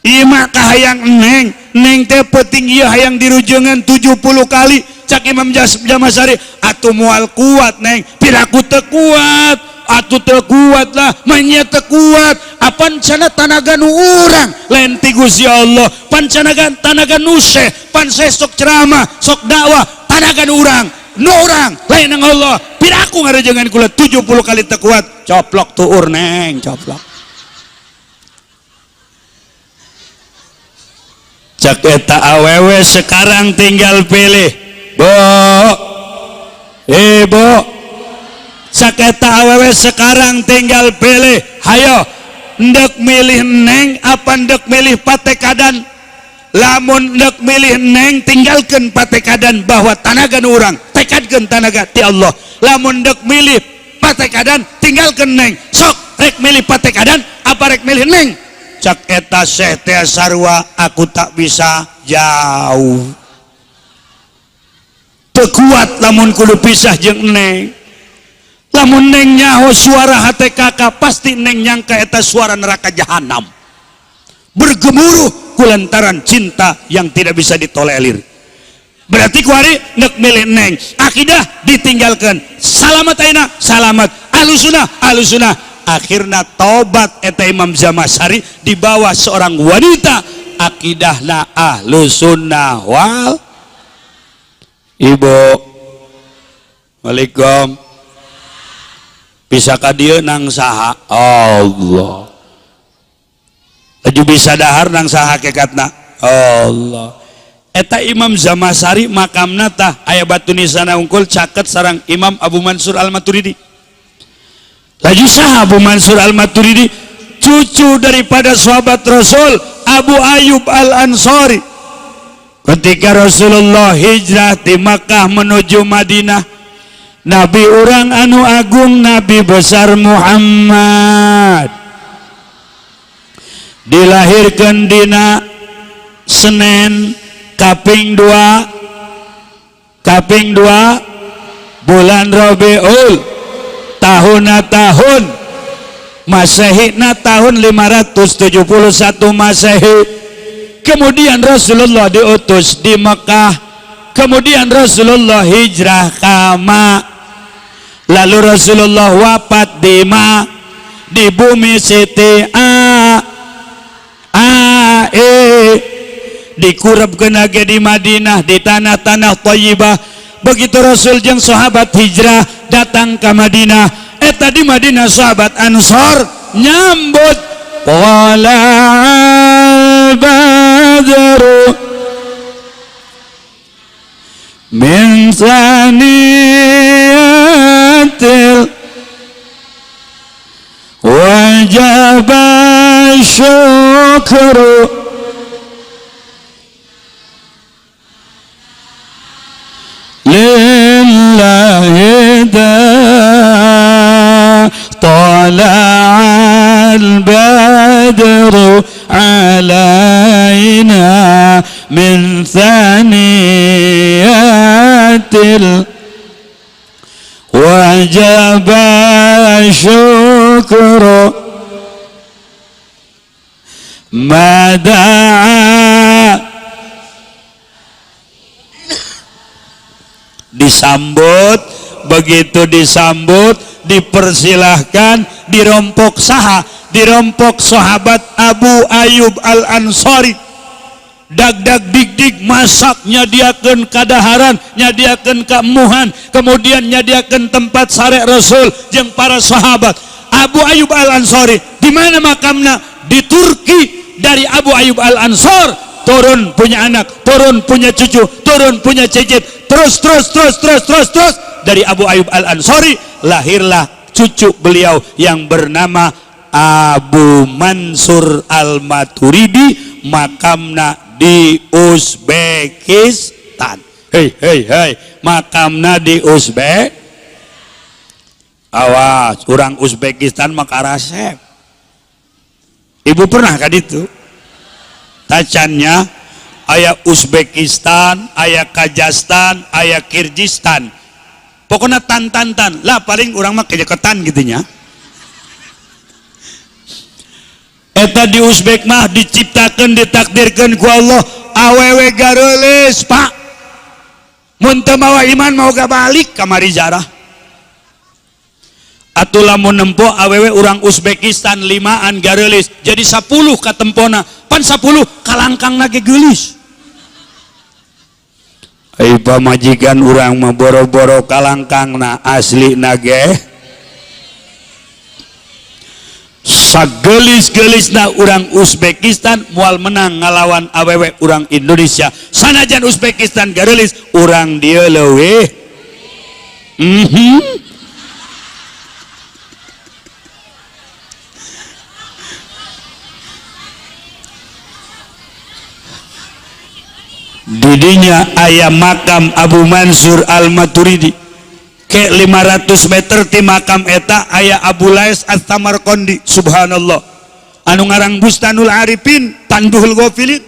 Ieu mah kahayang neng, neng teh penting ieu hayang dirujengan 70 kali. Cak Imam Zamasari atuh moal kuat neng, piraku teu kuat, atuh teu kuat lah, manya teu kuat. Apan cenah tanaga nu urang lain ti Gusti Allah, pan cenah tanaga nu syekh, pan syekh sok ceramah, sok dakwah, tanaga nu urang. Nu urang lain nang Allah. Piraku ngarejengan kula 70 kali teu kuat. Coplok tuur neng, coplok. Cak eta awewe sekarang tinggal pilih. Bo. Ibu. Cak eta awewe sekarang tinggal pilih. Hayo, ndek milih neng apa ndek milih patekadan? Lamun ndek milih neng tinggalkan patekadan bahwa tanaga nu urang, tekadkeun tanaga ti Allah. Lamun ndek milih patekadan tinggalkan neng. Sok rek milih patekadan apa rek milih neng? Cak eta syekh teh sarua aku tak bisa jauh. Teu kuat lamun kudu pisah jeung neng. Lamun neng nyaho suara hate kakak pasti neng nyangka eta suara neraka jahanam. Bergemuruh kulantaran cinta yang tidak bisa ditolerir. Berarti kuari nek milih neng, akidah ditinggalkan. Salamat aina, salamat. Ahlussunnah, ahlussunnah. Akhirna tobat eta Imam Zamasari di bawah seorang wanita akidahna ahlussunnah wal. Ibu, Waalaikum. Bisa ka dieu nang saha? Allah. Laju bisa dahar nang saha hakikatna? Allah. Eta Imam Zamasari makamna tah aya batu nisana unggul caket sarang Imam Abu Mansur Al-Maturidi. Laju saha Abu Mansur Al-Maturidi? Cucu daripada sahabat Rasul Abu Ayyub Al-Ansari. Ketika Rasulullah hijrah di Makkah menuju Madinah, Nabi urang anu agung, Nabi besar Muhammad dilahirkan dina Senin kaping 2 bulan Rabiul tahun tahun Masehi na tahun 571 Masehi. Kemudian Rasulullah diutus di Mekah, kemudian Rasulullah hijrah ke Ma, lalu Rasulullah wafat di Ma, di bumi Siti A A E, dikurepkeun ge di Madinah, di tanah-tanah thayyibah. Begitu Rasul jeung sahabat hijrah datang ke Madinah, eta di Madinah sahabat Ansor nyambut qala al-badru min saniyatil wajib syukru lillahi tala'al badru alaina min thaniyatil wajib syukru mada'a. Disambut, begitu disambut dipersilahkan, dirompok saha, dirompok sahabat Abu Ayyub Al-Ansari. Dag-dag dig-dig masak, nyadiakeun kadaharan, nyadiakeun keemuhan, kemudian nyadiakeun tempat sare Rasul jeung para sahabat. Abu Ayyub Al-Ansari di mana makamna? Di Turki. Dari Abu Ayyub Al-Ansar turun punya anak, turun punya cucu, turun punya cicit, terus terus terus terus terus terus. Dari Abu Ayyub Al-Ansari lahirlah cucu beliau yang bernama Abu Mansur Al-Maturidi, makamna di Uzbekistan. Hei hei hei, makamna di Uzbek. Awas, orang Uzbekistan maka rasep. Ibu pernah kan itu? Tacannya aya Uzbekistan, aya Kazakhstan, aya Kirgistan. Pokoknya tan tan tan lah paling orang mah kejeketan gitu nya. Eta di Uzbek mah diciptakan, ditakdirkan ku Allah awewe gareulis pak. Mun teu mawa iman mau gak balik kamari jarah. Atuh lamun nempo awewe urang Uzbekistan 5an gareulis jadi 10 katempona, pan 10 kalangkang ge geulis. Ai pamajikan urang mah boro-boro kalangkangna aslina ge sagelis-gelisna urang Uzbekistan moal menang ngalawan awewe urang Indonesia. Sanajan Uzbekistan gareulis urang dieu leuwih. Didinya aya makam Abu Mansur Al-Maturidi ke 500 meter ti makam eta aya Abu Lais As-Samarqandi. Subhanallah, anu ngarang Bustanul Arifin, Tanduhul Ghafilin.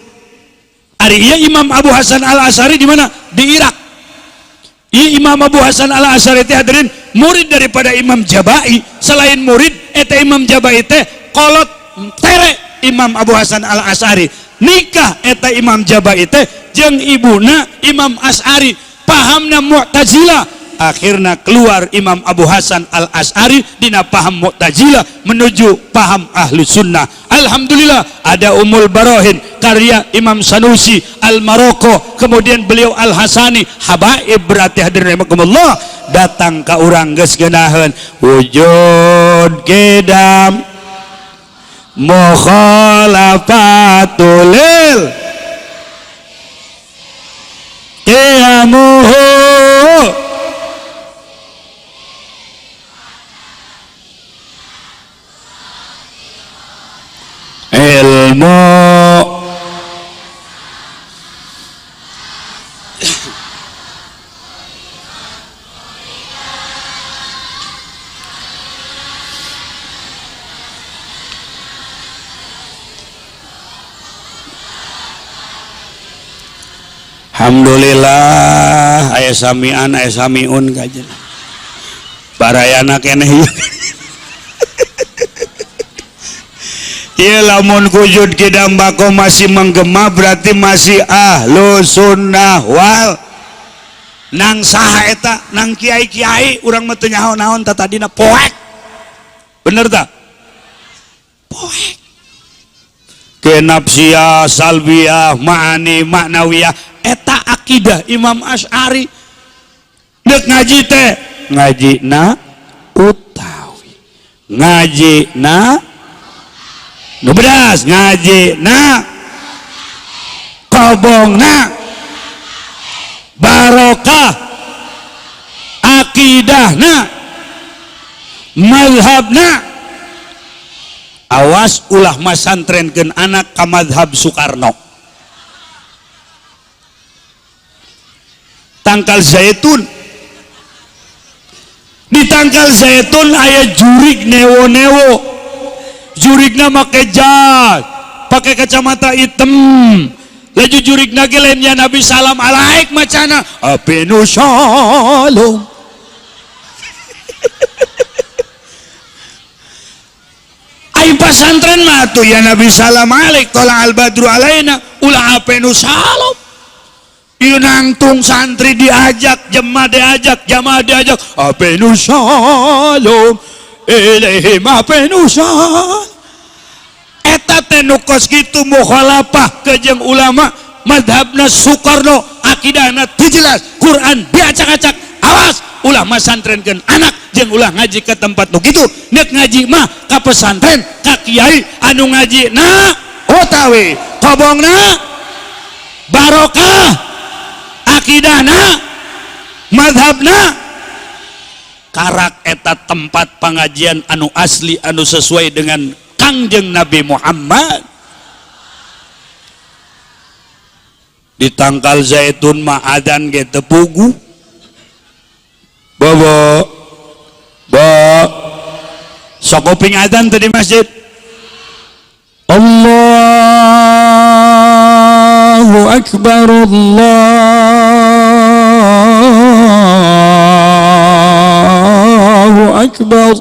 Ari ieu Imam Abu Hasan Al-Asy'ari di mana? Di Irak. Ieu Imam Abu Hasan Al-Asy'ari teh hadirin murid daripada Imam Jabai. Selain murid eta Imam Jabai teh kolot tere Imam Abu Hasan Al-Asy'ari. Nikah eta Imam Jabai teh jeung ibuna Imam Asy'ari, pahamna Mu'tazilah. Akhirna keluar Imam Abu Hasan Al-Asy'ari dina paham Mu'tazilah menuju paham Ahlu Sunnah. Alhamdulillah ada Ummul Barohin karya Imam Sanusi Al-Maroko, kemudian beliau Al-Hasani, habaib berarti hadirin rahimakumullah datang ka urang geus geunaheun wujud kidam mukhalafatul qiyamuhu ilmu. Alhamdulillah aya samian aya samiun kajen barayana keneh ieu. Ieu lamun kujud kidam bako masih menggema berarti masih ahlu sunnah wal nang saha eta nang kiai-kiai urang mah teu nyaho naon ta tadina poek. Bener ta? Poek. Kenapsiah, salbiyah, ma'ani, maknawiyah eta akidah Imam Asy'ari. Deuk ngaji teh ngajina utawi, ngajina nu bedas, ngajina kobongna barokah, akidahna mazhabna. Awas ulah masantrenkeun anak ka mazhab Soekarno. Tangkal zaitun, di tangkal zaitun aya jurig newo-newo, jurigna make jas, pakai kacamata hitam, laju jurigna ge lain ya Nabi salam alaik macana apenu shalom. Ai pasantren mah tuh ya Nabi salam alaik tola al badru alaina ulah apenu shalom. Ieu nangtung santri diajak, jemaah diajak, jamaah diajak, apenu shalom ilaihim apenu shalom. Eta teh nu kos kitu mukhalafah ke jeung ulama mazhabna Soekarno, akidahna teu jelas, Quran diacak-acak. Awas ulah masantrenkeun anak jeung ulah ngaji ke tempat nu kitu. Nek ngaji mah ka pesantren, ka kiai anu ngaji na utawi kobongna barokah, akidahna mazhabna. Karak eta tempat pengajian anu asli anu sesuai dengan Kangjeng Nabi Muhammad. Di tangkal zaitun mah adzan ge teu pugu. Bobo bo sok kuping adzan teh di masjid. Allahu akbar, Allahu akbar.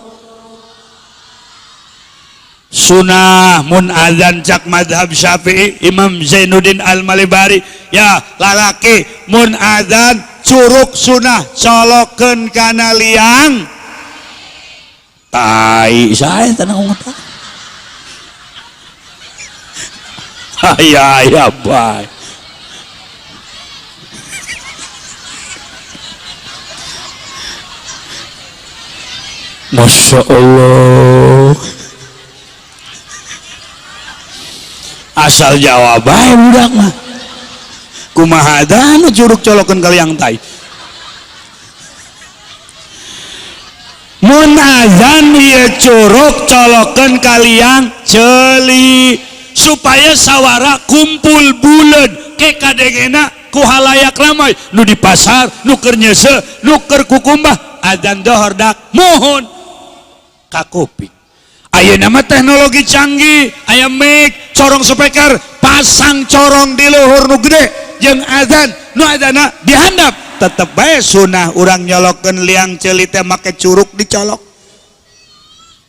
Sunah mun adzan cak madhab Syafi'i Imam Zainuddin Al-Malibari ya lalaki mun adzan curug sunah colokeun kana liang tai saya tenang ngomong. Aya aya bae. Masya Allah. Asal jawab bae budak mah. Kumaha anu curug colokeun ka liang tai. Mun azan ieu curug colokeun ka liang ceuli supaya sawara kumpul buleud ke kadengena ku halayak ramai nu di pasar, nu keur nyeuseuh, nu keur kukumbah azan dohor dak mohon kakuping. Ayeuna mah teknologi canggih, aya mic, corong speaker, pasang corong di luhur nu gede jeung azan, nu azanna dihandap. Tetep bae sunah urang nyolokeun liang ceuli teh make curug dicolok.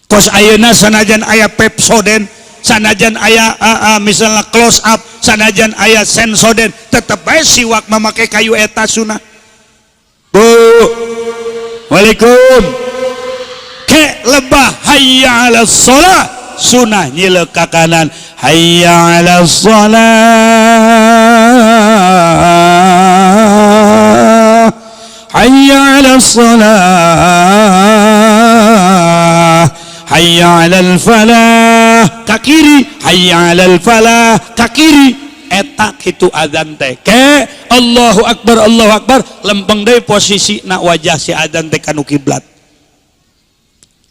Kos ayeuna sanajan aya Pepsoden, sanajan aya misalnya close up, sanajan aya Sensoden, tetep bae siwak memakai kayu eta sunah. Bu, waalaikum. Ke lebah hayya 'alas shalah sunah nyilek ka kanan hayya 'alas shalah hayya 'alas shalah hayya 'alal falah ka kiri hayya 'alal falah ka kiri eta kitu azan teh ke Allahu akbar Allahu akbar lempeng deui posisi na wajah si azan teh kanu kiblat.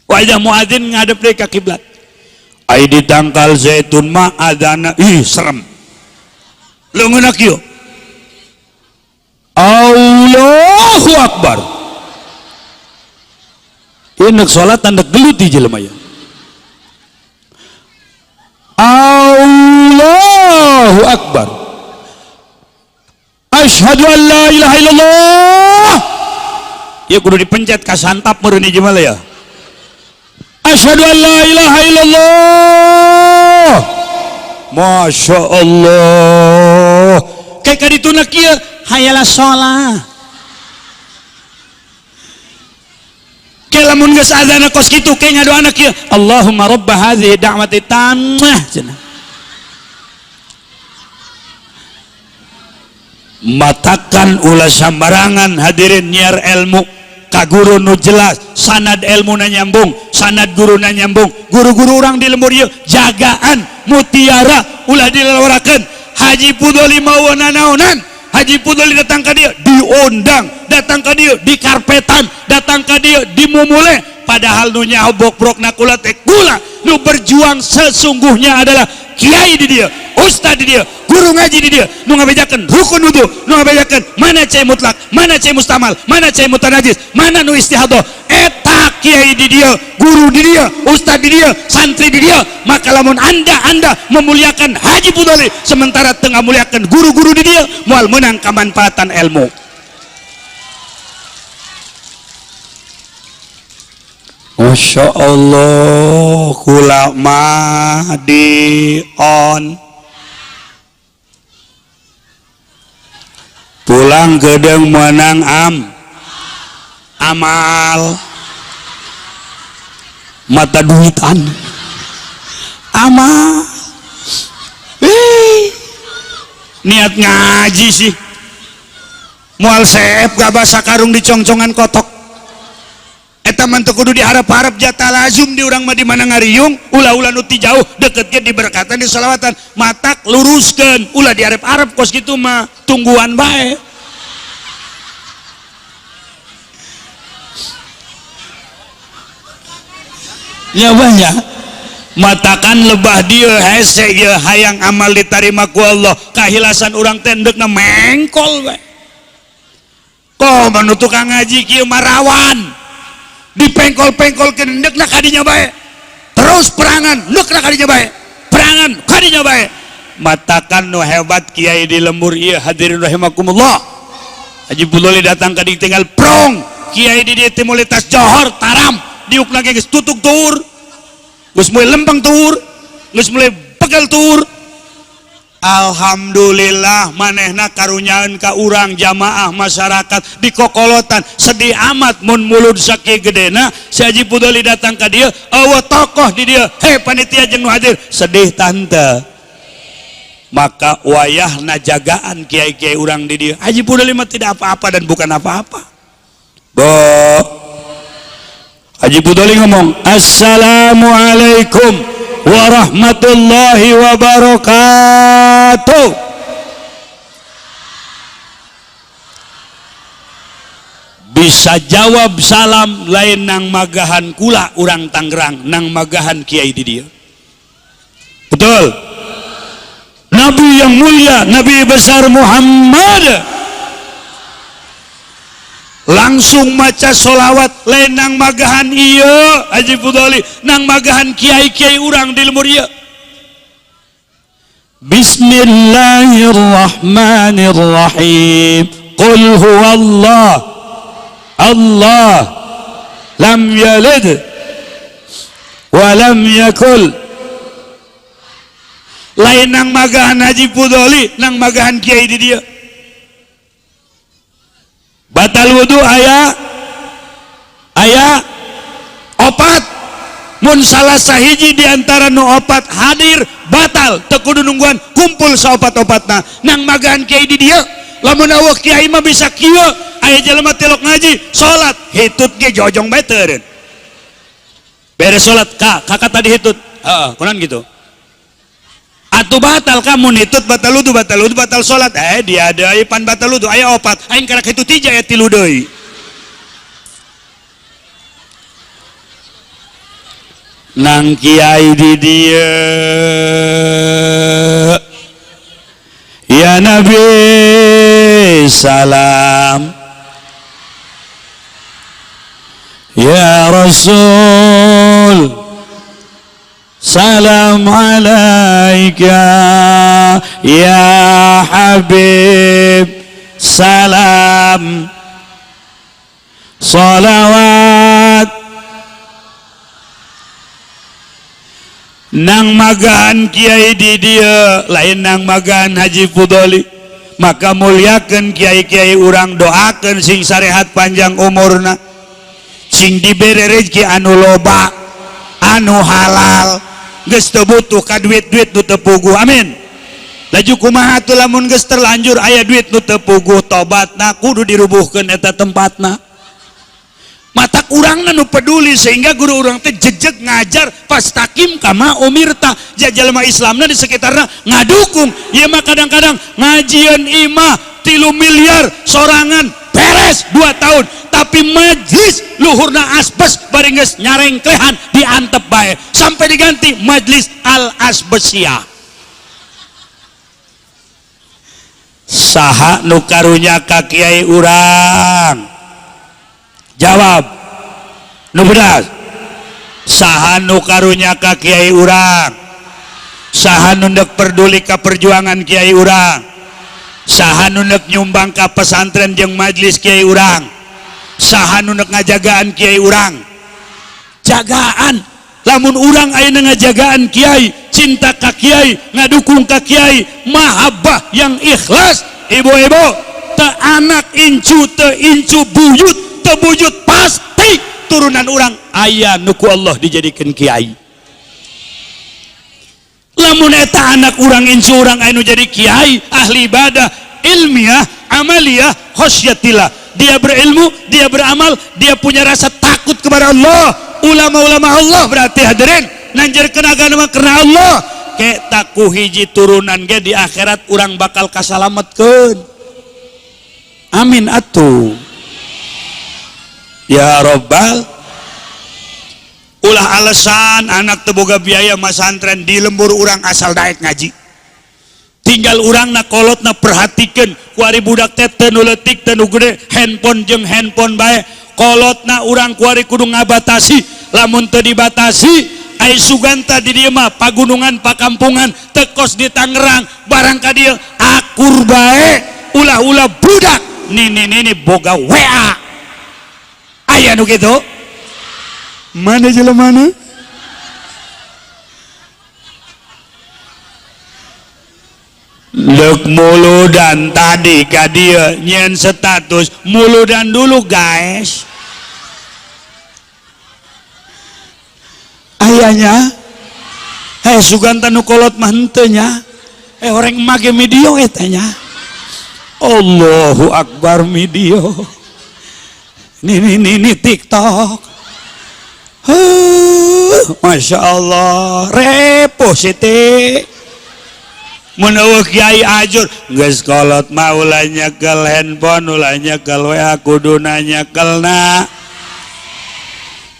Wajah muadzin ngadep deui ka kiblat. Ai di tangkal zaitun mah azana ih serem. Leungeunna kieu. Allahu akbar. Ieu nek salat tanda gelut di jelema ieu. Allahu akbar. Asyhadu an la ilaha illallah. Ieu kudu dipencet ka santap meureun ieu jelema ya. Asyhadu an la ilaha illallah. Masya Allah. Kayak kadituna kieu hayalah sholah. Kayak lamun geus azana kos kitu kayak ngadoana kieu Allahumma rabb hadhihi da'wati tammah cenah. Matakan ulah sambarangan hadirin nyiar ilmu ka guru nu jelas, sanad ilmuna nyambung, sanad guruna nyambung. Guru-guru urang di lembur ieu jagaan mutiara ulah dilewarakeun. Haji Pudoli mawa nanaonan, Haji Pudoli datang ka dieu diundang, datang ka dieu dikarpetan, datang ka dieu dimumule, padahal nu nyaho bokbrokna kula teh kula nu berjuang sesungguhnya adalah kiai di dieu, ustad di dieu, guru ngaji di dieu, nu ngabejakeun rukun wudu, nu ngabejakeun mana cai mutlak, mana cai mustamal, mana cai mutanajis, mana nu istihadah. Eta kiai di dieu, guru di dieu, ustad di dieu, santri di dieu. Maka lamun anda memuliakan Haji Pudoli sementara tengah muliakan guru-guru di dieu, moal meunang kamanfaatan ilmu. Masya Allah, kula mah di on pulang gedeng menang amal mata duitan amal. Niat ngaji sih mual seep gak basah karung dicongcongan kotok. Eta mah teu kudu diharap-harap jatah lazum di urang mah di mana ngariung ulah-ulah nu ti jauh deket ge diberkatan di solawatan matak luruskeun ulah diharap-harap kos kitu mah tungguan bae. Ya banyak matakan lebah dieu hese ieu hayang amal ditarima ku Allah kahilasan urang teh endekna mengkol bae. Kok manu tukang ngaji kieu mah rawan dipengkol-pengkolkeun endekna kadinya bae, terus perangan endekna kadinya bae, perangan kadinya bae. Matakan nu hebat kiai di lembur ieu hadirin rahimakumullah. Haji Pudoli datang ka dieu tinggal prong kiai di dieu teh tas johor taram diukna ge geus tutuk tuur, geus mulai lempeng tuur, geus mulai pegel tuur. Alhamdulillah manehna karunyaeun ka urang jamaah masyarakat di kokolotan. Sedih amat mun mulud sakieu gedena si Haji Pudoli datang ka dieu eueuh tokoh di dieu, hei panitia jeung nu hadir sedih tante. Maka wayahna jagaan kiai-kiai urang di dieu. Haji Pudoli mah tidak apa-apa dan bukan apa-apa. Bo Haji Pudoli ngomong, assalamualaikum warahmatullahi wabarakatuh. Bisa jawab salam lain nang magahan kula urang Tangerang, nang magahan kiai di dia. Betul. Nabi yang mulia, Nabi besar Muhammad langsung maca solawat lain nang magahan iya Haji Fudoli, nang magahan kiai-kiai urang di lemur iya. Bismillahirrahmanirrahim. Qul huwallah Allah lam yalid wa lam yakul. Lain nang magahan Haji Fudoli, nang magahan kiai di dia. Batal wudu aya aya opat, mun salah sahiji diantara nu opat hadir batal, teu kudu nungguan kumpul saopat-opatna. Nang magahan kiai di dieu, lamun aweuh kiai mah bisa kieu, aya jelema tilok ngaji salat hitut ge jojong bae teu. Beres salat ka kakak tadi hitut, heeh kunaon gitu. Atuh batal kamu nitut batal wudu, batal wudu, batal salat. Dia deui pan batal wudu aya opat, aing karak hitut hiji aya tilu deui. Nang kiai di dieu, ya Nabi salam, ya Rasul salam alaika, ya Habib salam, salawat. Nang magahan kiai di dieu lain nang magahan Haji Fudoli. Maka muliakeun kiai-kiai urang, doakeun sing sarehat panjang umurna, sing dibere rezeki anu loba anu halal, geus teu butuh ka duit-duit nu teu puguh. Amin. Laju kumaha atuh lamun geus terlanjur aya duit nu teu puguh, tobatna kudu dirubuhkeun eta tempatna. Mata urangna nu peduli sehingga guru urang teh jejeg ngajar fastaqim kama umirta. Jalma Islamna di sekitarna ngadukung. Ieu mah kadang-kadang ngajieun imah 3 miliar sorangan beres 2 tahun, tapi majlis luhurna asbes bari geus nyarengklehan diantep bae sampai diganti majlis al asbesiyah. Saha nu karunya ka kiai urang? Jawab nu bedas. Saha nu karunya ka kiai urang? Saha nu neuk peduli ka perjuangan kiai urang? Saha nu neuk nyumbang ka pesantren jeung majlis kiai urang? Saha nu neuk ngajagaan kiai urang? Jagaan. Lamun urang ayeuna ngajagaan kiai, cinta ka kiai, ngadukung ka kiai, mahabbah yang ikhlas, ibu-ibu, teu anak incu teu incu buyut teu buyut pasti turunan urang aya nu ku Allah dijadikeun kiai. Lamun eta anak urang incu urang anu jadi kiai, ahli ibadah, ilmiah, amaliyah, khosyatillah. Dia berilmu, dia beramal, dia punya rasa takut kepada Allah. Ulama-ulama Allah berarti hadirin nanjerkeun agama karena Allah. Ke taku hiji turunan ge di akhirat urang bakal kasalametkeun. Amin atuh. Ya Rabbal. Ulah alasan anak teu boga biaya masantren di lembur urang asal daek ngaji. Tinggal urang na kolot na perhatikeun kuari budak teh teu nu leutik teu nu gede handphone jeung handphone bae. Kolot na urang kuari kudu ngabatasi, lamun teu dibatasi ai suganta di dieu mah pagunungan pakampungan tekos di Tangerang barang ka dieu akur bae. Ulah-ulah budak nini-nini boga WA. Aya nu kitu? Mana jelemana? Lek muludan tadi ka dieu nyen status muludan dulu guys. Ayahnya, suganta nu kolot mah henteu nya. Orang make video eta nya. Allahu akbar video. Nini nini TikTok. Huh, Masya Allah, repoh Siti. Mun eueuh Kiai Ajur geus kolot mah ulah nyekel handphone, ulah nyekel WA, kudu nanyekelna.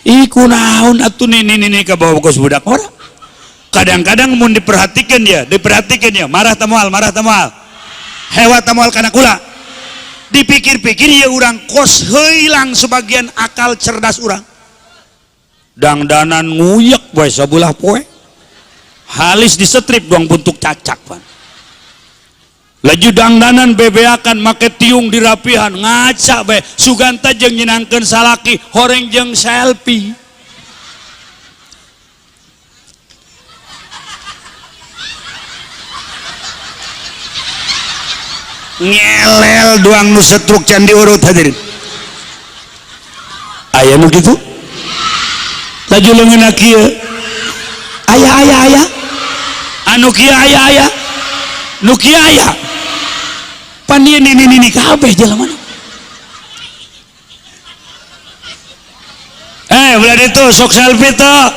Ih kunaon atuh nini-nini ka bawa kos budak ora. Kadang-kadang mun diperhatikan dia, diperhatikan dia, marah temual, marah temual. Hewa temual kana kula. Dipikir-pikir ya urang kos hilang sebagian akal cerdas urang. Dangdanan nguyek bae sabelah poe. Halis disetrip doang bentuk cacak pan. Laju dangdanan bebeakan make tiung dirapihan ngaca bae suganta jeung nyenangkeun salaki horeng jeung selfie. Ngelel doang nu setruk can diurut hadirin. Aya nu kitu? Laju leungeunna kieu. Aya aya aya. Anu kieu aya aya. Nu kieu aya. Pan ieu nini-nini kabeh jelema. Belah ditu sok selfie teu.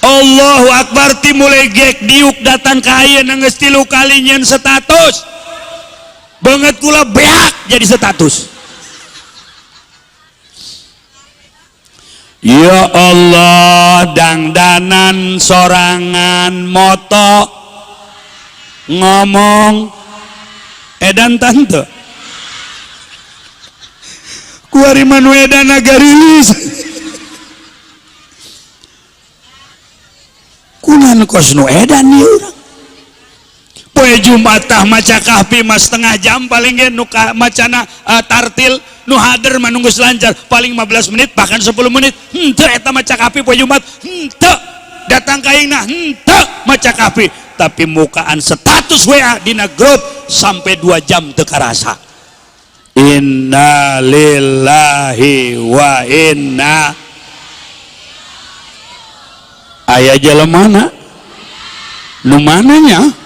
Allahu akbar ti mulai gek diuk datang ka ayeuna geus 3 kali nyeun status. Banget kula beak jadi status. Ya Allah, dangdanan sorangan moto ngomong edan tante. Kuari manu edan agarilis. Kunan kos nu edan ieu urang. Poe Jumat tah maca kahfi mah setengah jam paling ge nu macana tartil nu hader mah nunggu lancar paling 15 menit bahkan 10 menit. Henteu eta maca kahfi poe Jumat, henteu datang ka aingna henteu maca kahfi, tapi mukaan status WA dina grup sampai 2 jam teu karasa. Inna lillahi wa inna. Aya jelemana nu mananya?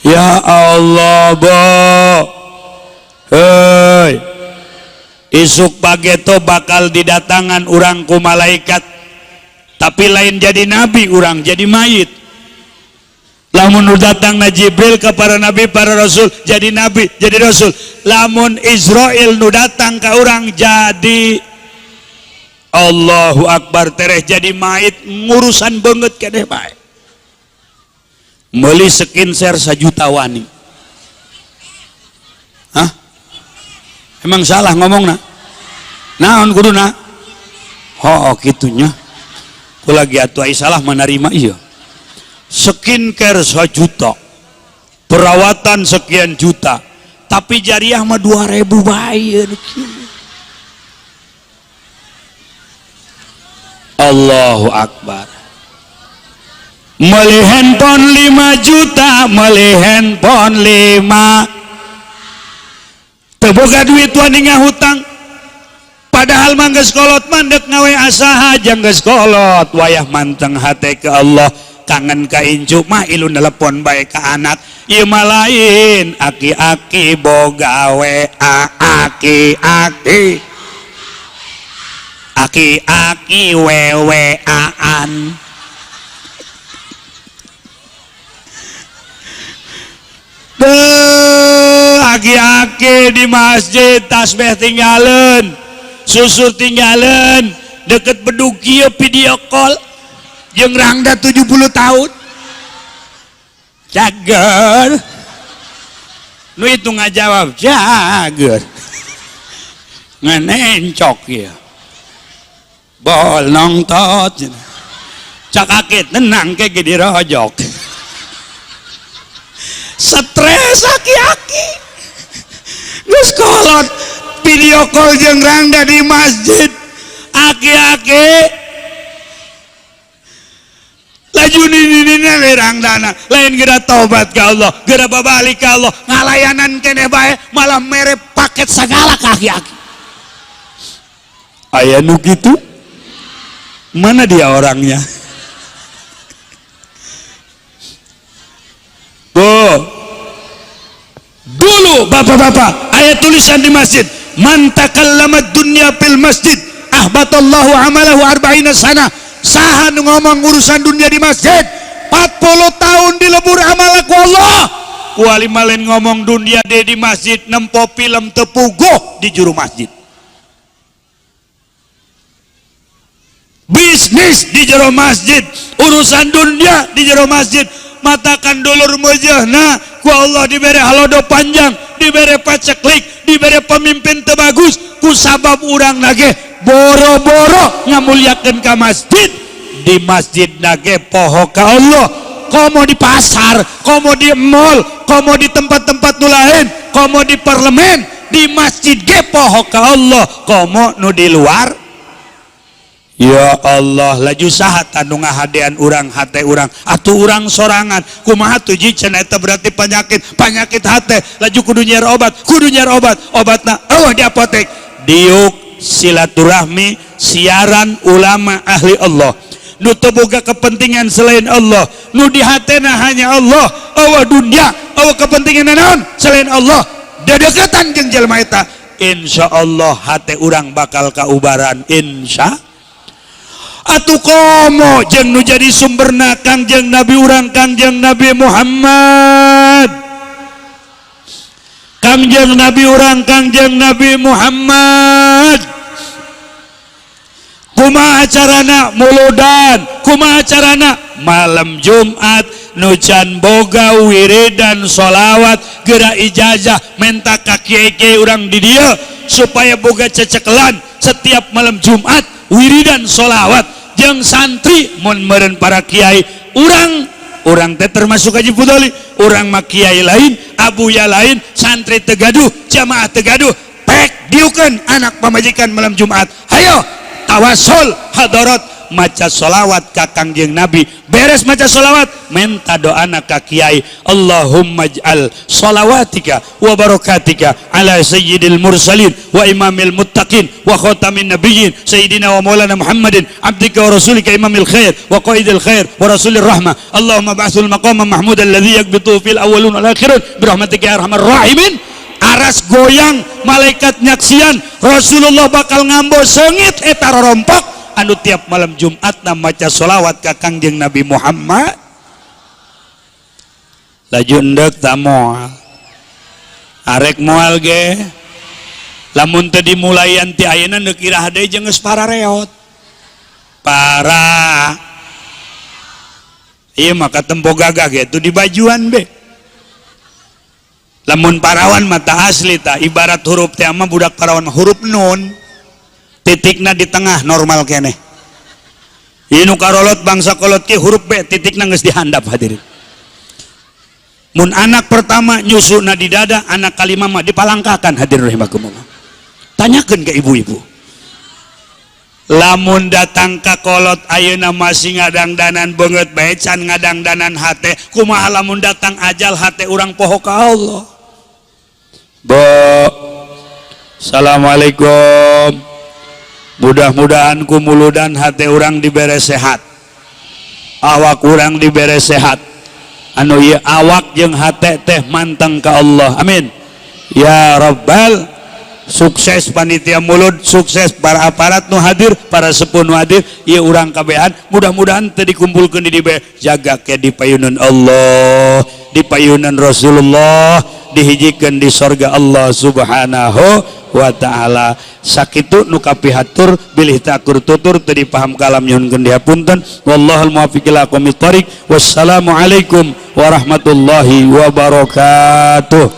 Ya Allah, bo. Hei. Isuk pageto bakal didatangan urang ku malaikat. Tapi lain jadi nabi urang, jadi mayit. Lamun nu datang na Jibril ke para nabi, para rasul, jadi nabi, jadi rasul. Lamun Israel nu datang ke urang jadi Allahu Akbar tereh jadi mayit ngurusan banget keneh bae. Meuli skincare 1 juta wani. Hah? Emang salah ngomongna? Naon kuduna? Oh, kitunya. Ku lagi atuh ai salah menerima iya. Skincare 1 juta. Perawatan sekian juta. Tapi jariah mah 2000 bae. Allahu Akbar. Meli handphone 5 juta, meli handphone 5. Teu boga duit wani ngahutang. Padahal mah geus kolot mandek ngawe asaha jang geus kolot. Wayah manteng hate ke Allah, kangen ka incu mah ilu nelepon bae ka anak. Ieu mah lain aki-aki boga WA aki-aki. Aki-aki WWA-an. Aki-aki di masjid tasbih tinggalan, susur tinggalan, deket bedug kieu video call jeung rangda 70 tahun. Cager. Nu itu ngajawab cager. Ngenencok ieu. Bol nongtot. Cak aki tenang ke ge dirojok. Stres aki-aki. Geus kolot video call jeung rangda di masjid. Aki-aki laju nini-nini rangdana lain geura tobat ka Allah, geura babalik ka Allah, ngalayanan keneh bae malah mere paket sagala ka aki-aki. Aya nu kitu? Mana dia orangnya? Tuh. Dulu bapak-bapak, ayat tulisan di masjid, Man takallama dunya fil masjid ahbatallahu amalahu arba'ina sana. Saha nu ngomong urusan dunia di masjid 40 tahun dilebur amal ku Allah. Kuali malen ngomong dunia de di masjid, nempo film tepugoh di juru masjid, bisnis di jero masjid, urusan dunia di jero masjid. Matakan dulur mujahna ku Allah dibere halodo panjang, dibere paceklik, dibere pemimpin tebagus, ku sabab urang nage boro-boro ngamuliakeun ka masjid. Di masjid nage poho ka Allah. Komo di pasar, komo di mall, komo di tempat-tempat nu lain, komo di parlemen, di masjid ge poho ka Allah, komo nu di luar. Ya Allah, laju saha nu ngahadean urang hate urang, atuh urang sorangan kumaha tuh ji cenah eta berarti penyakit, penyakit hate, laju kudu nyiar obat, kudu nyiar obat, obatna eueuh di apotek. Diuk silaturahmi siaran ulama ahli Allah, nu teu boga kepentingan selain Allah, nu di hatena hanya Allah, eueuh dunia, eueuh kepentingan naon selain Allah, dedeketan jeung jelema eta, insyaallah hate urang bakal kaubaran, insya. Atuh komo jeung nu jadi sumberna Kangjeng Nabi urang, Kangjeng Nabi Muhammad, Kangjeng Nabi urang, Kangjeng Nabi Muhammad. Kumaha carana muludan, kumaha carana malam Jumat nu can boga wiridan sholawat geura ijazah menta ka kiai-kiai urang di dieu supaya boga cecekelan setiap malam Jumat wiridan sholawat jeung santri. Mun meureun para kiai urang, urang teh termasuk Haji Fudoli, urang mah kiai lain, abuya lain, santri tegaduh, jamaah tegaduh, pek diukeun anak pamajikan malam Jumat, hayo tawasul hadarat maca sholawat ka Kangjeng Nabi, beres maca sholawat menta doana ka kiai, Allahumma ij'al sholawatika wa barakatika ala sayyidil mursalin wa imamil muttaqin wa khatamin nabiyyin sayyidina wa maulana Muhammadin abdika wa rasulika imamil khair wa qaidil khair wa rasulir rahmah, Allahumma ba'thul maqama mahmud alladhi yakbitu fil awwalun wal akhirun birahmatika ya arhamar rahimin. Aras goyang, malaikat nyaksian, Rasulullah bakal ngambo sengit eta rorompok anu tiap malam Jumat na maca sholawat ka Kangjeng Nabi Muhammad. Laju endek tak moal, arek moal ge lamun teu dimulayan ti ayeuna neuk iraha deui jeung geus parareot para ieu maka tempo gagah ge tu di bajuan be. Lamun parawan mata asli ta ibarat huruf teh mah budak parawan huruf nun titikna di tengah normal keneh. Ieu nu karolot bangsa kolot ki huruf B titikna geus dihandap hadirin. Mun anak pertama nyusuna di dada, anak kalima mah dipalangkakan hadirin rahimakumullah. Tanyakeun ke ibu-ibu. Lamun datang ka kolot ayeuna masih ngadangdanan beungeut bae can ngadangdanan hate, kumaha lamun datang ajal hate urang poho ka Allah. Bo, assalamualaikum. Mudah-mudahan kumuludan hati orang dibere sehat, awak orang dibere sehat. Anu ieu awak jeung hate teh manteng ka Allah. Amin. Ya Rabbal. Sukses panitia mulud, sukses para aparat nu hadir, para sepuh nu hadir, ieu urang kabehan mudah-mudahan teu dikumpulkeun di dieu jaga ke di payunan Allah, di payunan Rasulullah, dihijikeun di sorga Allah Subhanahu wa ta'ala. Sakitu nu kapihatur bilih takur tutur teu dipaham kalam nyuhunkeun dihapunten. Wallahul muwaffiq ila aqwamit thoriq. Wassalamualaikum warahmatullahi wabarakatuh.